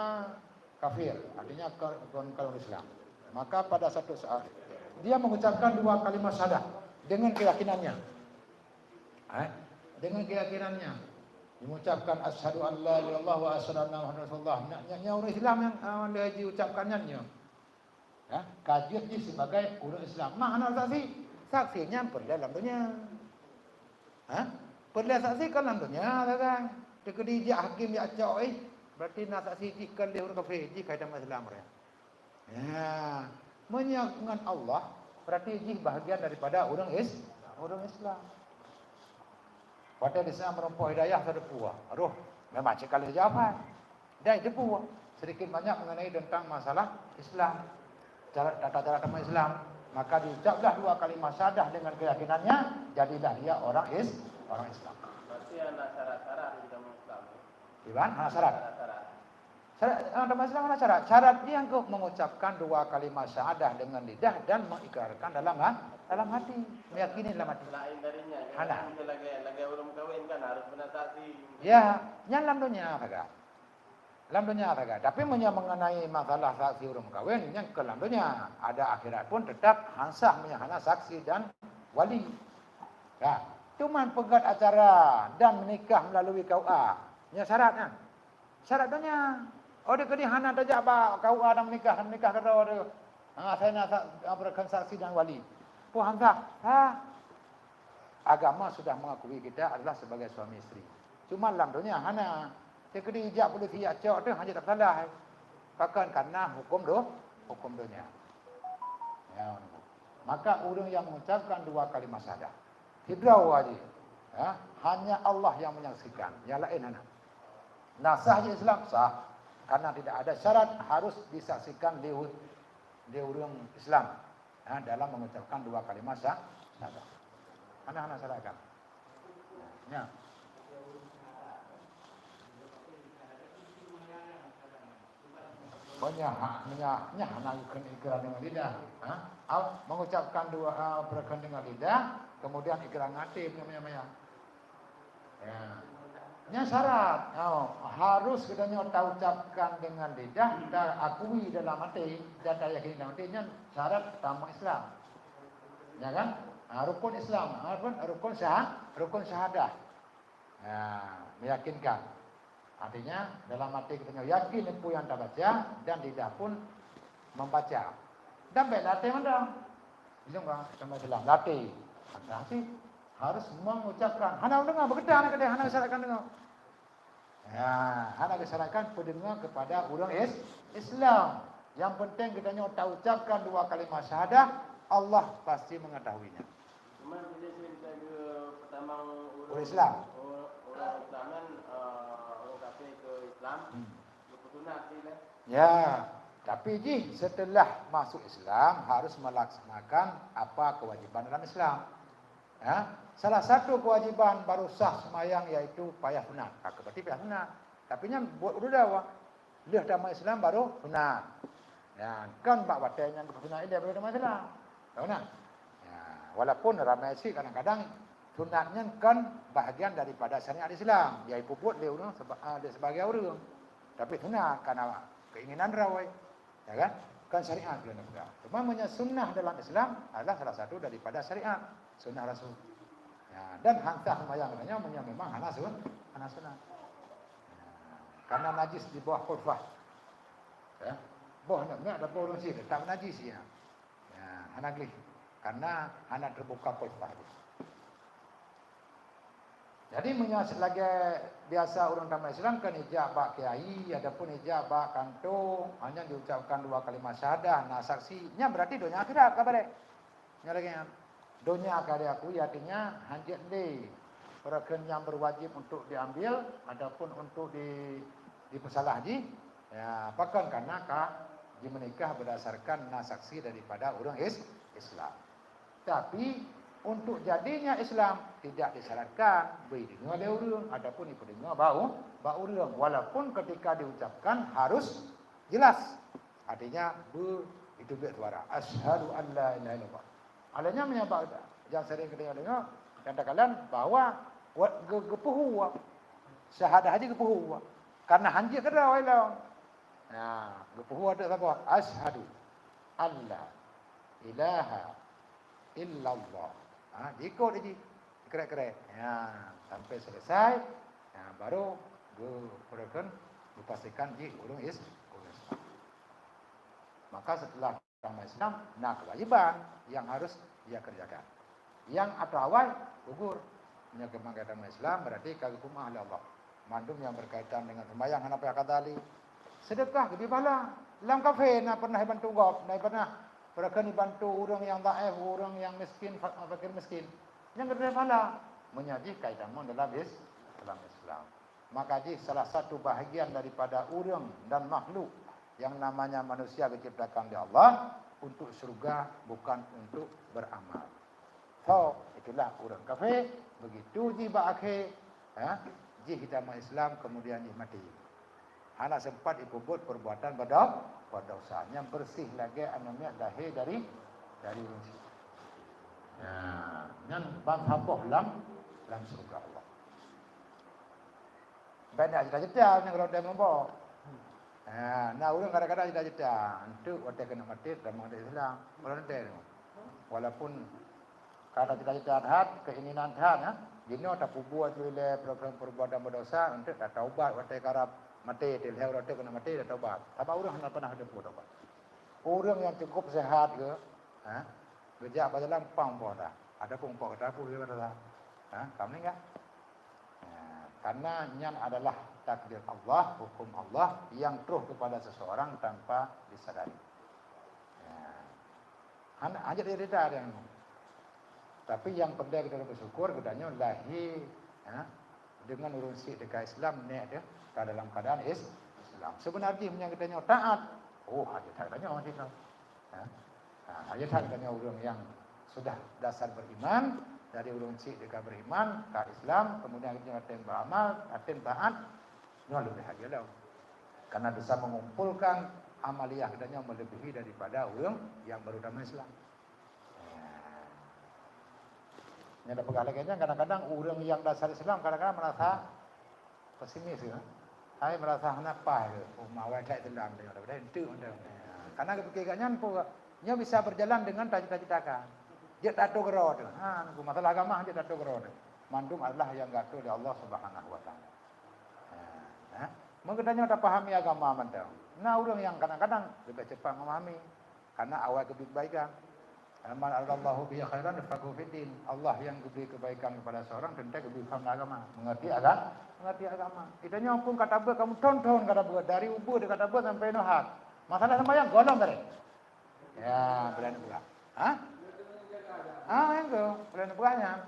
kafir, artinya ka-, bukan, bukan orang Islam, maka pada satu saat dia mengucapkan dua kalimat syahadah dengan keyakinannya. Eh, dengan keyakinannya mengucapkan asyhadu an la ilaha illallah wa asyhadu anna Muhammadar Rasulullah. Nyan, nyan, nyan ureuëng Islam nyang, ah, lheueh jiucapkan nyan nyoe. Ha, ka jeuet jih sibagai ureuëng Islam. Mah hana saksi. Saksi nyan peureulée lam donya. Ha? Peureulée saksi kon lam donya sagai. Teukeudi jak hakém jak cok, eh, berarti na saksi jih kon lé ureuëng kafé, jih ka itamong Islam ureuëng. Ya, meunyoe ngon Allah, berarti jih bahagian daripada ureuëng Is-, ureuëng Islam. Watée di sana meureumpok hidayah, sadeue peue, roh memang cit ka lheueh jawaban. Dan itu pun sedikit banyak mengenai tentang masalah Islam. Cara, tata cara agama Islam. Maka diucaplah dua kalimat syahadah dengan keyakinannya, jadilah dia orang Is-, orang Islam. Berarti ada syarat-syarat di dalam Islam, ya? Iban, hana syarat. Syarat-syarat. Syarat, ah, dalam Islam hana syarat. Syarat dia untuk mengucapkan dua kalimat syahadah dengan lidah dan mengikrarkan dalam ha-, dalam hati. Meyakini dalam hati. Lain darinya, ya. Hana. Dia lagi, lagi ureuëng kawin kan harus beuna saksi. Ya, nyan lam donya sagai. Lam donya sagai. Tapi meunyoe mengenai masalah saksi ureuëng kawin, nyan kon lam donya. Ada akhirat pun tetap han sah meunyoe hana saksi dan wali. Ya. Cuman peugét acara dan menikah melalui K U A. Nyan syarat nyan. Syarat donya. Oh, dia keudiek hana tajak bak K U A dan menikah, dan menikah keudroe tu. Ha, saya nak sa-, apa, kan saksi dan wali. Peue han sah? Ha? Agama sudah mengakui kita adalah sebagai suami isteri. Cuma lam donya hana. Dia keudiek jak polisi jak cok tu hanya tak salah. Pakon? Karena hukum do-, hukum donya. Ya. Maka ureuëng yang mengucapkan dua kalimat syahadah, sidroe jih, ya, hanya Allah yang menyaksikan, yang lain hana. Nah, sah jih Islam? Sah. Karena tidak ada syarat harus disaksikan lé, lé ureuëng Islam, ha, dalam mengucapkan dua kalimat sya-, syahadah. Hana, hana syarat kan? Ya. Banyak, ha, banyak, banyak hana geukheun ikrar dengan lidah. Ha? Au, mengucapkan dua, ha, peureukeun dengan lidah, kemudian ikrar dengan até, banyak-banyak. Ya. Nyan syarat. Oh, harus geutanyoe taucapkan dengan lidah, taakui dalam até, dan tayakini dalam até, nyan syarat utama Islam. Ya kan? Ha, rukun Islam, ha, rukun, rukun syah-, rukun syahadah. Ha, meyakinkan. Artinya, dalam até geutanyoe yakin peue nyang tabaca dan lidah pun membaca. Dan bèk lam até mantong. Ujong ka, sama Islam, lam até. Maka sih harus mengucapkan. Hana deungoe, beugeutang hana keudeh, hana geusyaratkan deungoe. Ya, hana geusyaratkan peudeungoe kepada ureuëng Is-, Islam. Yang penting geutanyoe taucapkan dua kalimat syahadah, Allah pasti mengetahuinya. Cuma bila saya minta ke pertama ureuëng, ureuëng Islam, ureuëng, ureuëng Islam kan, eh, ureuëng kafé ke Islam, hmm, geupeusunat sih lah. Ya, tapi jih setelah masuk Islam harus melaksanakan apa kewajiban dalam Islam. Ya, salah satu kewajiban baru sah semayang yaitu payah sunat. Ha, berarti payah sunat. Tapi nyan buet ureuëng dawa. Lheueh tamat Islam baru sunat. Ya, kon bak watèe nyan geupeusuna ilèe baru tamat Islam. Tahu na? Ya, walaupun ramai sih kadang-kadang sunat nyan kon bahagian daripada syariat Islam, yaitu buet lé ureuëng seba-, ah, lé sebagai ureuëng. Tapi sunat karena keinginan droe, ya kan? Kon syariat keuneuk peugah. Cuma meunyoe sunnah dalam Islam adalah salah satu daripada syariat, sunnah Rasul. Ya, dan han sah sembahyang katanya meunyoe memang hana sun-, hana sunat. Ya, karena najis di bawah khufah. Ya. Boh nak, nak dapur ureuëng sih tetap najis ya. Ya, hana gleh. Karena hana terbuka khufah. Jadi meunyoe lagèe biasa ureuëng tamat Islam kan ijak bak kiai ataupun ijak bak kantô, hanya diucapkan dua kalimat syahadah, na saksi, nyan berarti donya akhirat ka barèh. Nyan lagèe nyan. Donya ka diakui, artinya hanjeuet lé peureukeun nyang berwajib untuk diambil ataupun untuk di, dipeusalah jih. Ya, pakon karena ka jimeunikah berdasarkan na saksi daripada ureuëng Is-, Islam. Tapi untuk jadinya Islam tidak disyaratkan beudeungoe lé ureuëng ataupun ipeudeungoe bak u-, bak ureuëng, walaupun ketika diucapkan harus jelas. Artinya beu-, itu beuet suara, "Asyhadu an la ilaha illallah." Alanya meunyoe bak nyang sering geudeungoe, nyang takalon bahwa wat-, geu-, geupeuhu syahadah jih geupeuhu. Karena hanjeuet keudroe lom. Nah, geupeuhu ateueh saboh, "Asyhadu an la ilaha illallah." Ha, diikot jih. Krek-krek. Ya, sampai selesai. Ya, baru geu-, geupastikan jih ureuëng Is-, ureuëng Islam. Maka setelah agama Islam, na kewajiban yang harus ia kerjakan. Nyang atawa awai, gugur. Meunyoe keumanggatan agama Islam, berarti ka geupeumeu'ah lé Allah. Mandum nyang berkaitan dengan sembahyang hana payah kata lé. Sedekah geubri pahala. Lam kafé na pernah jibantu gob, na pernah peureukeun jibantu ureuëng nyang dhaif, ureuëng nyang miskin, fa-, fakir miskin. Nyan geubri pahala. Meunyoe jih ka jitamong dalam Is-, dalam Islam. Maka jih salah satu bahagian daripada ureuëng dan makhluk yang namanya manusia diciptakan oleh Allah untuk syurga, bukan untuk beramal. So, itulah ureuëng kafé, begitu jih bak akhé, ha, jih agama Islam, kemudian jih maté. Hana sempat jipeubuet perbuatan bado-, berdosa. Nyang bersih lagèe aneuk miet lahé dari, dari ureuëng syiek. Ya, nyan ban saboh lam, lam syurga Allah. Bèk na cita-cita nyang rondée meubo. Ha, na ureuëng kadang-kadang cita-cita, enteuk watée keuneuk maté tamong di Islam. Rondée tu. Walaupun ka cita-cita that, keinginan that, ha, jinoe tapeubuet lé perbuatan-perbuatan berdosa, enteuk tataubat watée karab maté, teuh lheueh watée keuneuk maté tataubat. Sabab ureuëng hana pernah teupeu taubat. Ureuëng nyang cukup sehat ke, ha, geujak bak jalan pang poh dah. Adapun poh gata pun dia kata, ha, ka meninggal. Ha, karena nyan adalah takdir Allah, hukum Allah yang troh kepada seseorang tanpa disadari. Ha. Han-, hana jadi reda dia. Tapi nyang penting kita bersyukur, kita nyoe lahé, ha, dengan ureuëng syiek teuka Islam, nèk dia ka dalam keadaan is-, Islam. Islam. Seubeuna jih meunyoe geutanyoe taat, oh, hana that geutanyoe cit nyoe. Ha? Ha, hana that geutanyoe ureuëng nyang sudah dasar beriman, dari ureuëng cit ka beriman, ka Islam, kemudian geutanyoe tem beramal, tem taat, nyoe leubeh hana lom. Karena bisa mengumpulkan amaliyah geutanyoe melebihi daripada ureuëng nyang baru tamah Islam. Nyan tapeugah lagée nyan, kadang-kadang ureuëng nyang dasar Islam kadang-kadang merasa pesimis, ya. Hai merasa hana paih, oh, ma awai that Islam teuh, padahai enteuk mantong. Karena geupike gobnyan peue, nyoe bisa berjalan dengan cita-cita ka. Jeuet tato keudroe teuh. Ha, nunggu masalah agama jeuet tato keudroe teuh. Mandum adalah nyang geuatur lé Allah Subhanahu wa Taala. Ha, ha. Meunyoe geutanyoe tapahami agama mantong. Na ureuëng nyang kadang-kadang leubeh cepat memahami. Karena awai geubri kebaikan. Man aradallahu bihi khairan yufaqqihhu fiddin. Allah nyang geubri kebaikan kepada seorang teuntée geubri faham agama, mengerti agama, mengerti agama. Geutanyoe pun ka tabeuet, kamoe thon-thon ka tabeuet, dari ubeut ka tabeuet sampai nyoe hat. Masalah sembahyang gohlom tadi. Ya, boleh neupeugah. Ha? Ah, nyang tu, boleh neupeugah nyan.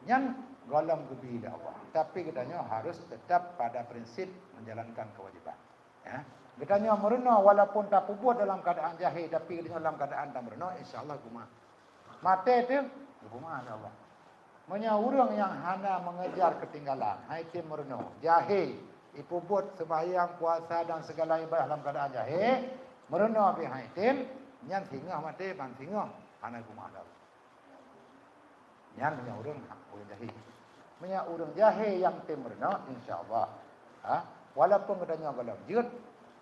Nyan gohlom geubri lé Allah. Tapi geutanyoe harus tetap pada prinsip menjalankan kewajiban. Ya. Geutanyoe meurunoe walaupun tapeubuet dalam keadaan jahé, tapi geutanyoe dalam keadaan tameurunoe, insya Allah geupeumaaf. Maté teuh, geupeumaaf lé Allah. Meunyoe ureuëng nyang hana mengejar ketinggalan, hai tem meurunoe, jahé, ipeubuet sembahyang, puasa dan segala ibadah dalam keadaan jahé, meurunoe pih hai tem, nyan singoh maté ban singoh hana geupeumaaf lé Allah. Nyan meunyoe ureuëng, ha, ureuëng jahé. Meunyoe ureuëng jahé nyang tem meurunoe, insya Allah, ha, walaupun geutanyoe gohlom jeuet,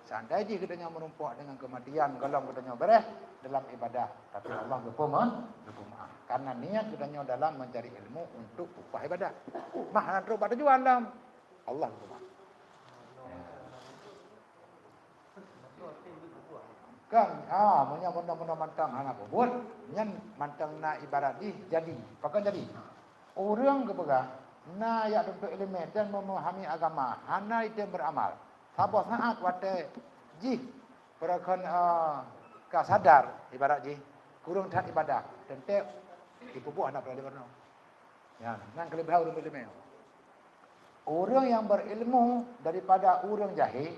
seandai jih geutanyoe meurumpok dengan kematian, gohlom geutanyoe beureh dalam ibadah, tapi Allah geupeume-, geupeumaaf. Karena niat geutanyoe dalam mencari ilmu untuk upah ibadah. Mah hana trok bak tujuan lom. Allah geupeumaaf. Kan, ah, meunyoe benda-benda mantong hana peubuet, nyan mantong na ibarat jih jadi. Pakon jadi? Ureuëng geupeugah, na jak tuntut iéleumé dan memahami agama, hana item beramal. Saboh saát watée jih peureukan, eh, ka sadar, ibarat jih, kureueng that ibadah, teuntée ipeubuet hana peureulée meurunoe. Ya, nyan keuleubaihan ureuëng berileumé. Ureuëng nyang berileumé daripada ureuëng jahé,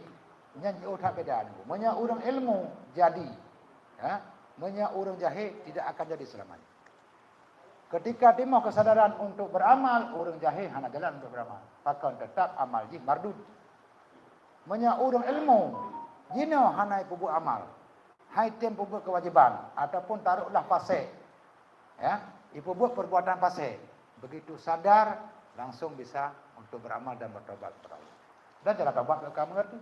nyan jiôh that beda. Meunyoe ureuëng ileumé jadi, ya, meunyoe ureuëng jahé tidak akan jadi selamanya. Ketika timoh kesadaran untuk beramal, ureuëng jahé hana jalan untuk beramal. Pakon tetap amal jih mardud. Meunyoe ureuëng ileumé, jinoe hana ipeubuet amal, hai tem peubuet keuwajéban, ataupun taruhlah pasék, ya, ipeubuet perbuatan pasék, begitu sadar, langsung bisa untuk beramal dan bertobat kepada Allah. Dan cara tobat ka mengerti.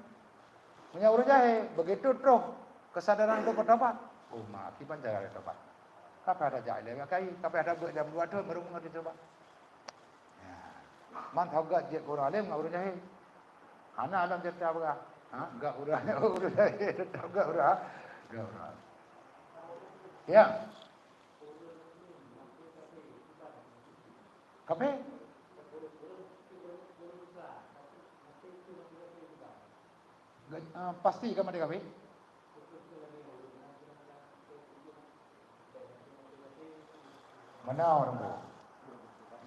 Meunyoe ureuëng jahé, begitu troh kesadaran untuk bertobat, oh, ma, kiban cara tobat. Kapai ada jak ilée kai, kapai ada buet dalam dua thon baru mengerti tobat. Ya. Man teuga jeuet keu ureuëng além ngon ureuëng jahé. Hana lom cerita beurah. Ha, gak ureuëng, ureuëng jahé, tetap gak ureuëng, gak ureuëng. Ya. Kafé? Ga-, eh, pasti ka maté kafé? Meunoe, Teungku.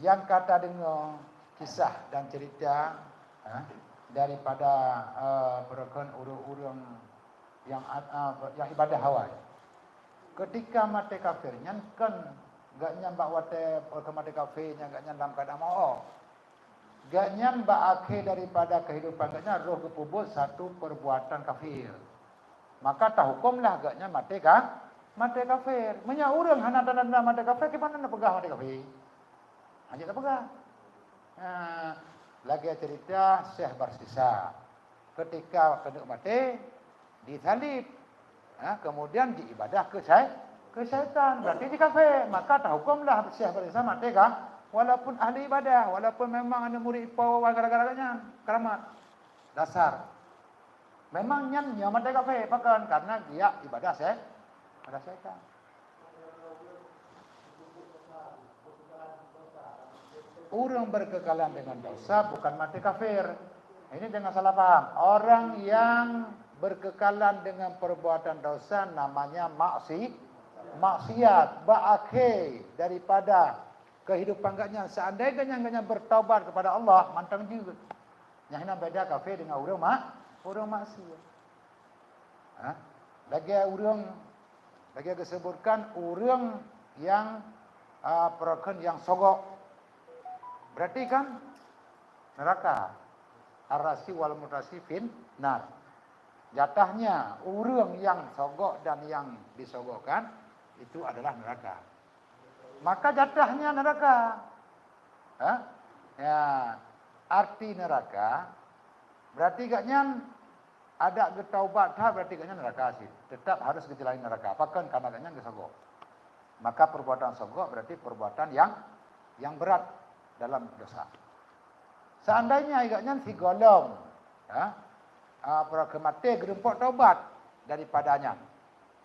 Nyang ka tadeungoe kisah dan cerita, eh, daripada, eh, peureukan ureuëng-ureuëng nyang, eh, nyang ibadah awai. Keutika maté kafé nyan kon gobnyan bak watée ka maté kafé nyan gobnyan lam keuadaan meu'oh. Gobnyan bak akhé daripada keuhidupan gobnyan roh geupeubuet satu peurbuatan kafé. Maka tahukömlah gobnyan maté ka, maté kafé. Meunyoe ureuëng hana tanda-tanda maté kafé, kiban na peugah maté kafé? Hana peugah. Ha, lagée cerita Syekh Barsisa. Keutika keuneuk maté, disalib. Ha, kemudian diibadah keu syai-, keu syaitan. Berarti jih kafé. Maka tahukömlah Syekh Barsisa maté ka, walaupun ahli ibadah, walaupun memang aneuk murit Po gara-gara nyan, keramat. Dasar. Memang nyan nyoe maté kafé, pakon? Karena dia ibadah syai-, ibadah syaitan. Ureuëng berkekalan dengan dosa bukan maté kafir. Ini jangan salah paham. Orang yang berkekalan dengan perbuatan dosa namanya maksi-, maksiat. Bak akhé daripada kehidupan gobnyan, seandai gobnyan, gobnyan bertaubat kepada Allah, mantong jeuet. Nyang hina beda kafé dengan ureuëng ma-, Ureuëng maksiat. Ha? Lagée ureuëng, lagée geusebutkan ureuëng nyang, a, peureukeun nyang sogok. Berarti kan neraka. Ar-rasi wal murtasi fin nar. Jatahnya ureuëng nyang sogok dan nyang disogokkan itu adalah neraka. Maka jatahnya neraka. Ha? Ya, arti neraka berarti gaknyan adak geutaubat that, berarti gaknyan neraka cit. Tetap harus geujalani neraka. Pakon? Karena gaknyan geusogok. Maka perbuatan sogok berarti perbuatan yang yang berat dalam dosa. Seandainya gaknyan sigohlom, ya, a, peureukeun maté geureumpok taubat daripada nyan,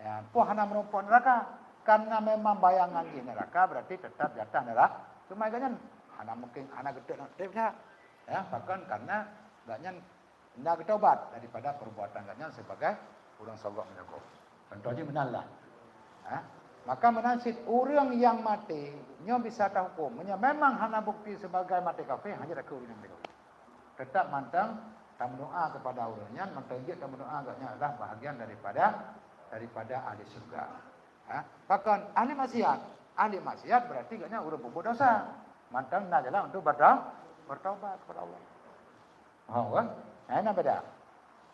ya, poh hana meurumpok neraka. Karena memang bayangan jih neraka, berarti tetap jatah neraka. Cuma gaknyan hana mungkin, hana geuteuk nak treb that. Ya, pakon? Karena gaknyan na geutaubat daripada perbuatan gaknyan sebagai ureuëng sogok meunyoe. Contoh jih meunan lah. Ha? Maka meunan cit ureuëng nyang maté nyoe bisa tahuköm. Meunyoe memang hana bukti sebagai maté kafé, hana jeuet takheun ureuëng nyan maté kafé. Tetap mantong tameudoa kepada ureuëng nyan, mantong jeuet tameudoa gobnyan adalah bahagian daripada, daripada ahli syurga. Ha? Pakon? Ahli maksiat. Ahli maksiat berarti gobnyan ureuëng peubuet dosa. Mantong na jalan untuk bertau-, bertaubat kepada Allah. Ho, kan? Nah, ini beda.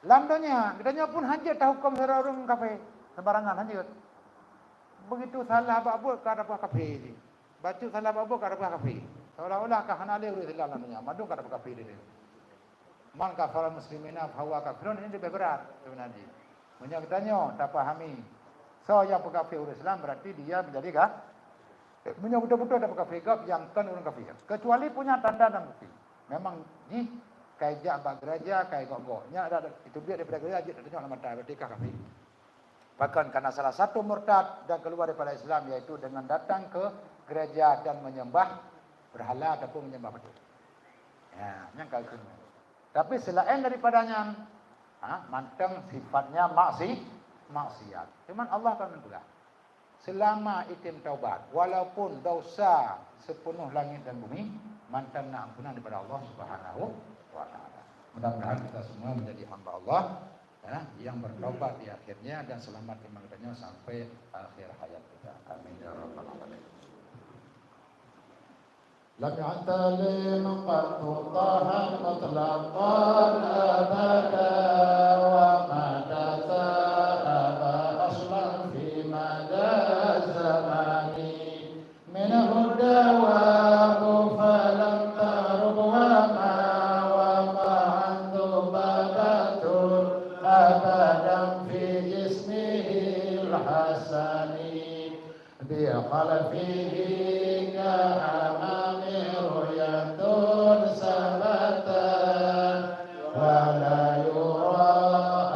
Lam donya, geutanyoe pun hana jeuet tahuköm sidroe ureuëng kafé, sembarangan hana jeuet. Begitu salah bak buet ka tapeugah kafé jih. Bacut salah bak buet ka tapeugah kafé. Seolah-olah ka hana lé ureuëng Islam lam donya, mandum ka tapeugah kafé lé. Man kafara muslimina fahuwa kafirun, ini lebih berat sebenarnya. Meunyoe geutanyoe tapahami soe nyang peukafé ureuëng Islam, berarti dia menjadi ka-, meunyoe beutôi-beutôi tapeukafé gob nyang kon ureuëng kafé. Kecuali punya tanda dan bukti. Memang jih ka ijak bak gereja, ka igok-gok. Nyan ada itu biet daripada gereja, jeuet tatunyok lam mata, berarti ka kafé. Bahkan karena salah satu murtad dan keluar daripada Islam, yaitu dengan datang ke gereja dan menyembah berhala ataupun menyembah patung. Ya, nyan ka kena. Tapi selain daripada nyan, ha, mantong sifatnya maksi-, maksiat. Cuman Allah kan peugah, selama item taubat, walaupun dosa sepenuh langit dan bumi, mantong na ampunan daripada Allah Subhanahu wa Taala. Mudah-mudahan kita semua menjadi hamba Allah, ya, yang bertaubat di akhirnya dan selamat iman katanya sampai akhir hayat kita. Amin ya rabbal alamin. لم يعتلم قط طاها مطلقا أبدا، وما تثاءب أصلا في مدى الزمان. منه الدواب فلم تهرب، وما وقعت ذبابة أبدا في جسمه الحسن. بخلفه كأمام رؤية ثبتا، ولا يرى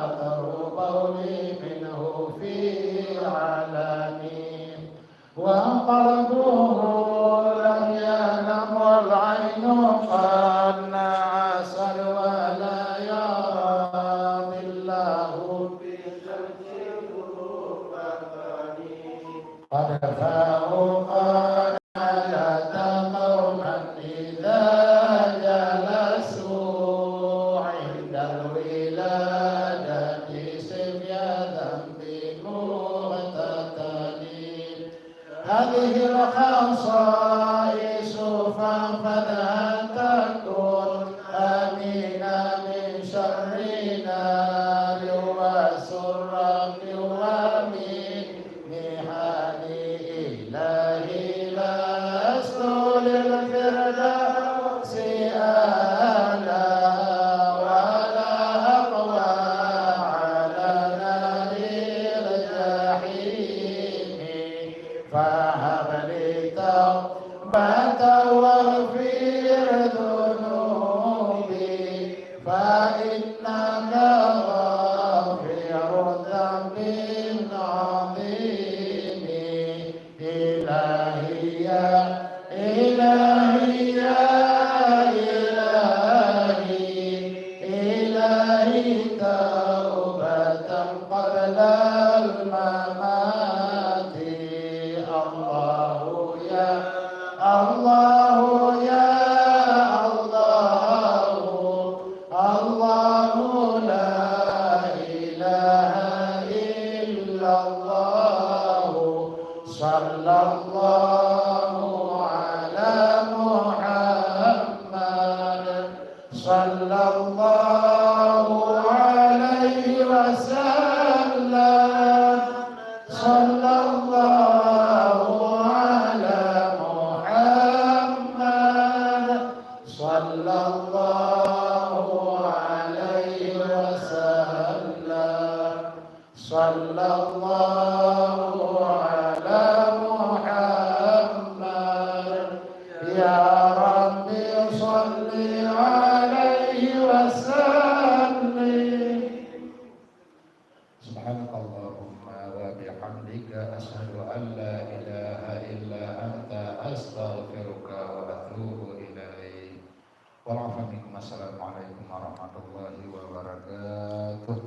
أثر بول منه في علن. وقلبه لم ينم والعين قد نعست، ولا يرى ظله في الشمس غروبا. قد فاقوا قد علت قوما إذا جلسوا عند الولادة سفيا ذنب مغتتل. هذه الخصائص فاحفظها تكن آمنا من شر نار وسرق ومن محن. إلهي لست للفردوس أعلى ولا أقوى على نار الجحيم. فهب لي توبة واغفر ذنوبي، فإنك غافر ذنب عظيم. إلهي يا، إلهي يا إلهي، إلهي توبة قبل الممات. الله يا، الله يا الله، الله صلى الله عليه وسلم. صلى الله على محمد. صلى الله عليه وسلم. صلى الله على محمد. يا رب صل عليه وسلم. سبحانك اللهم وبحمدك، أشهد أن لا إله إلا أنت، أستغفرك وأتوب إليك. والعفو منكم. السلام عليكم ورحمة الله وبركاته.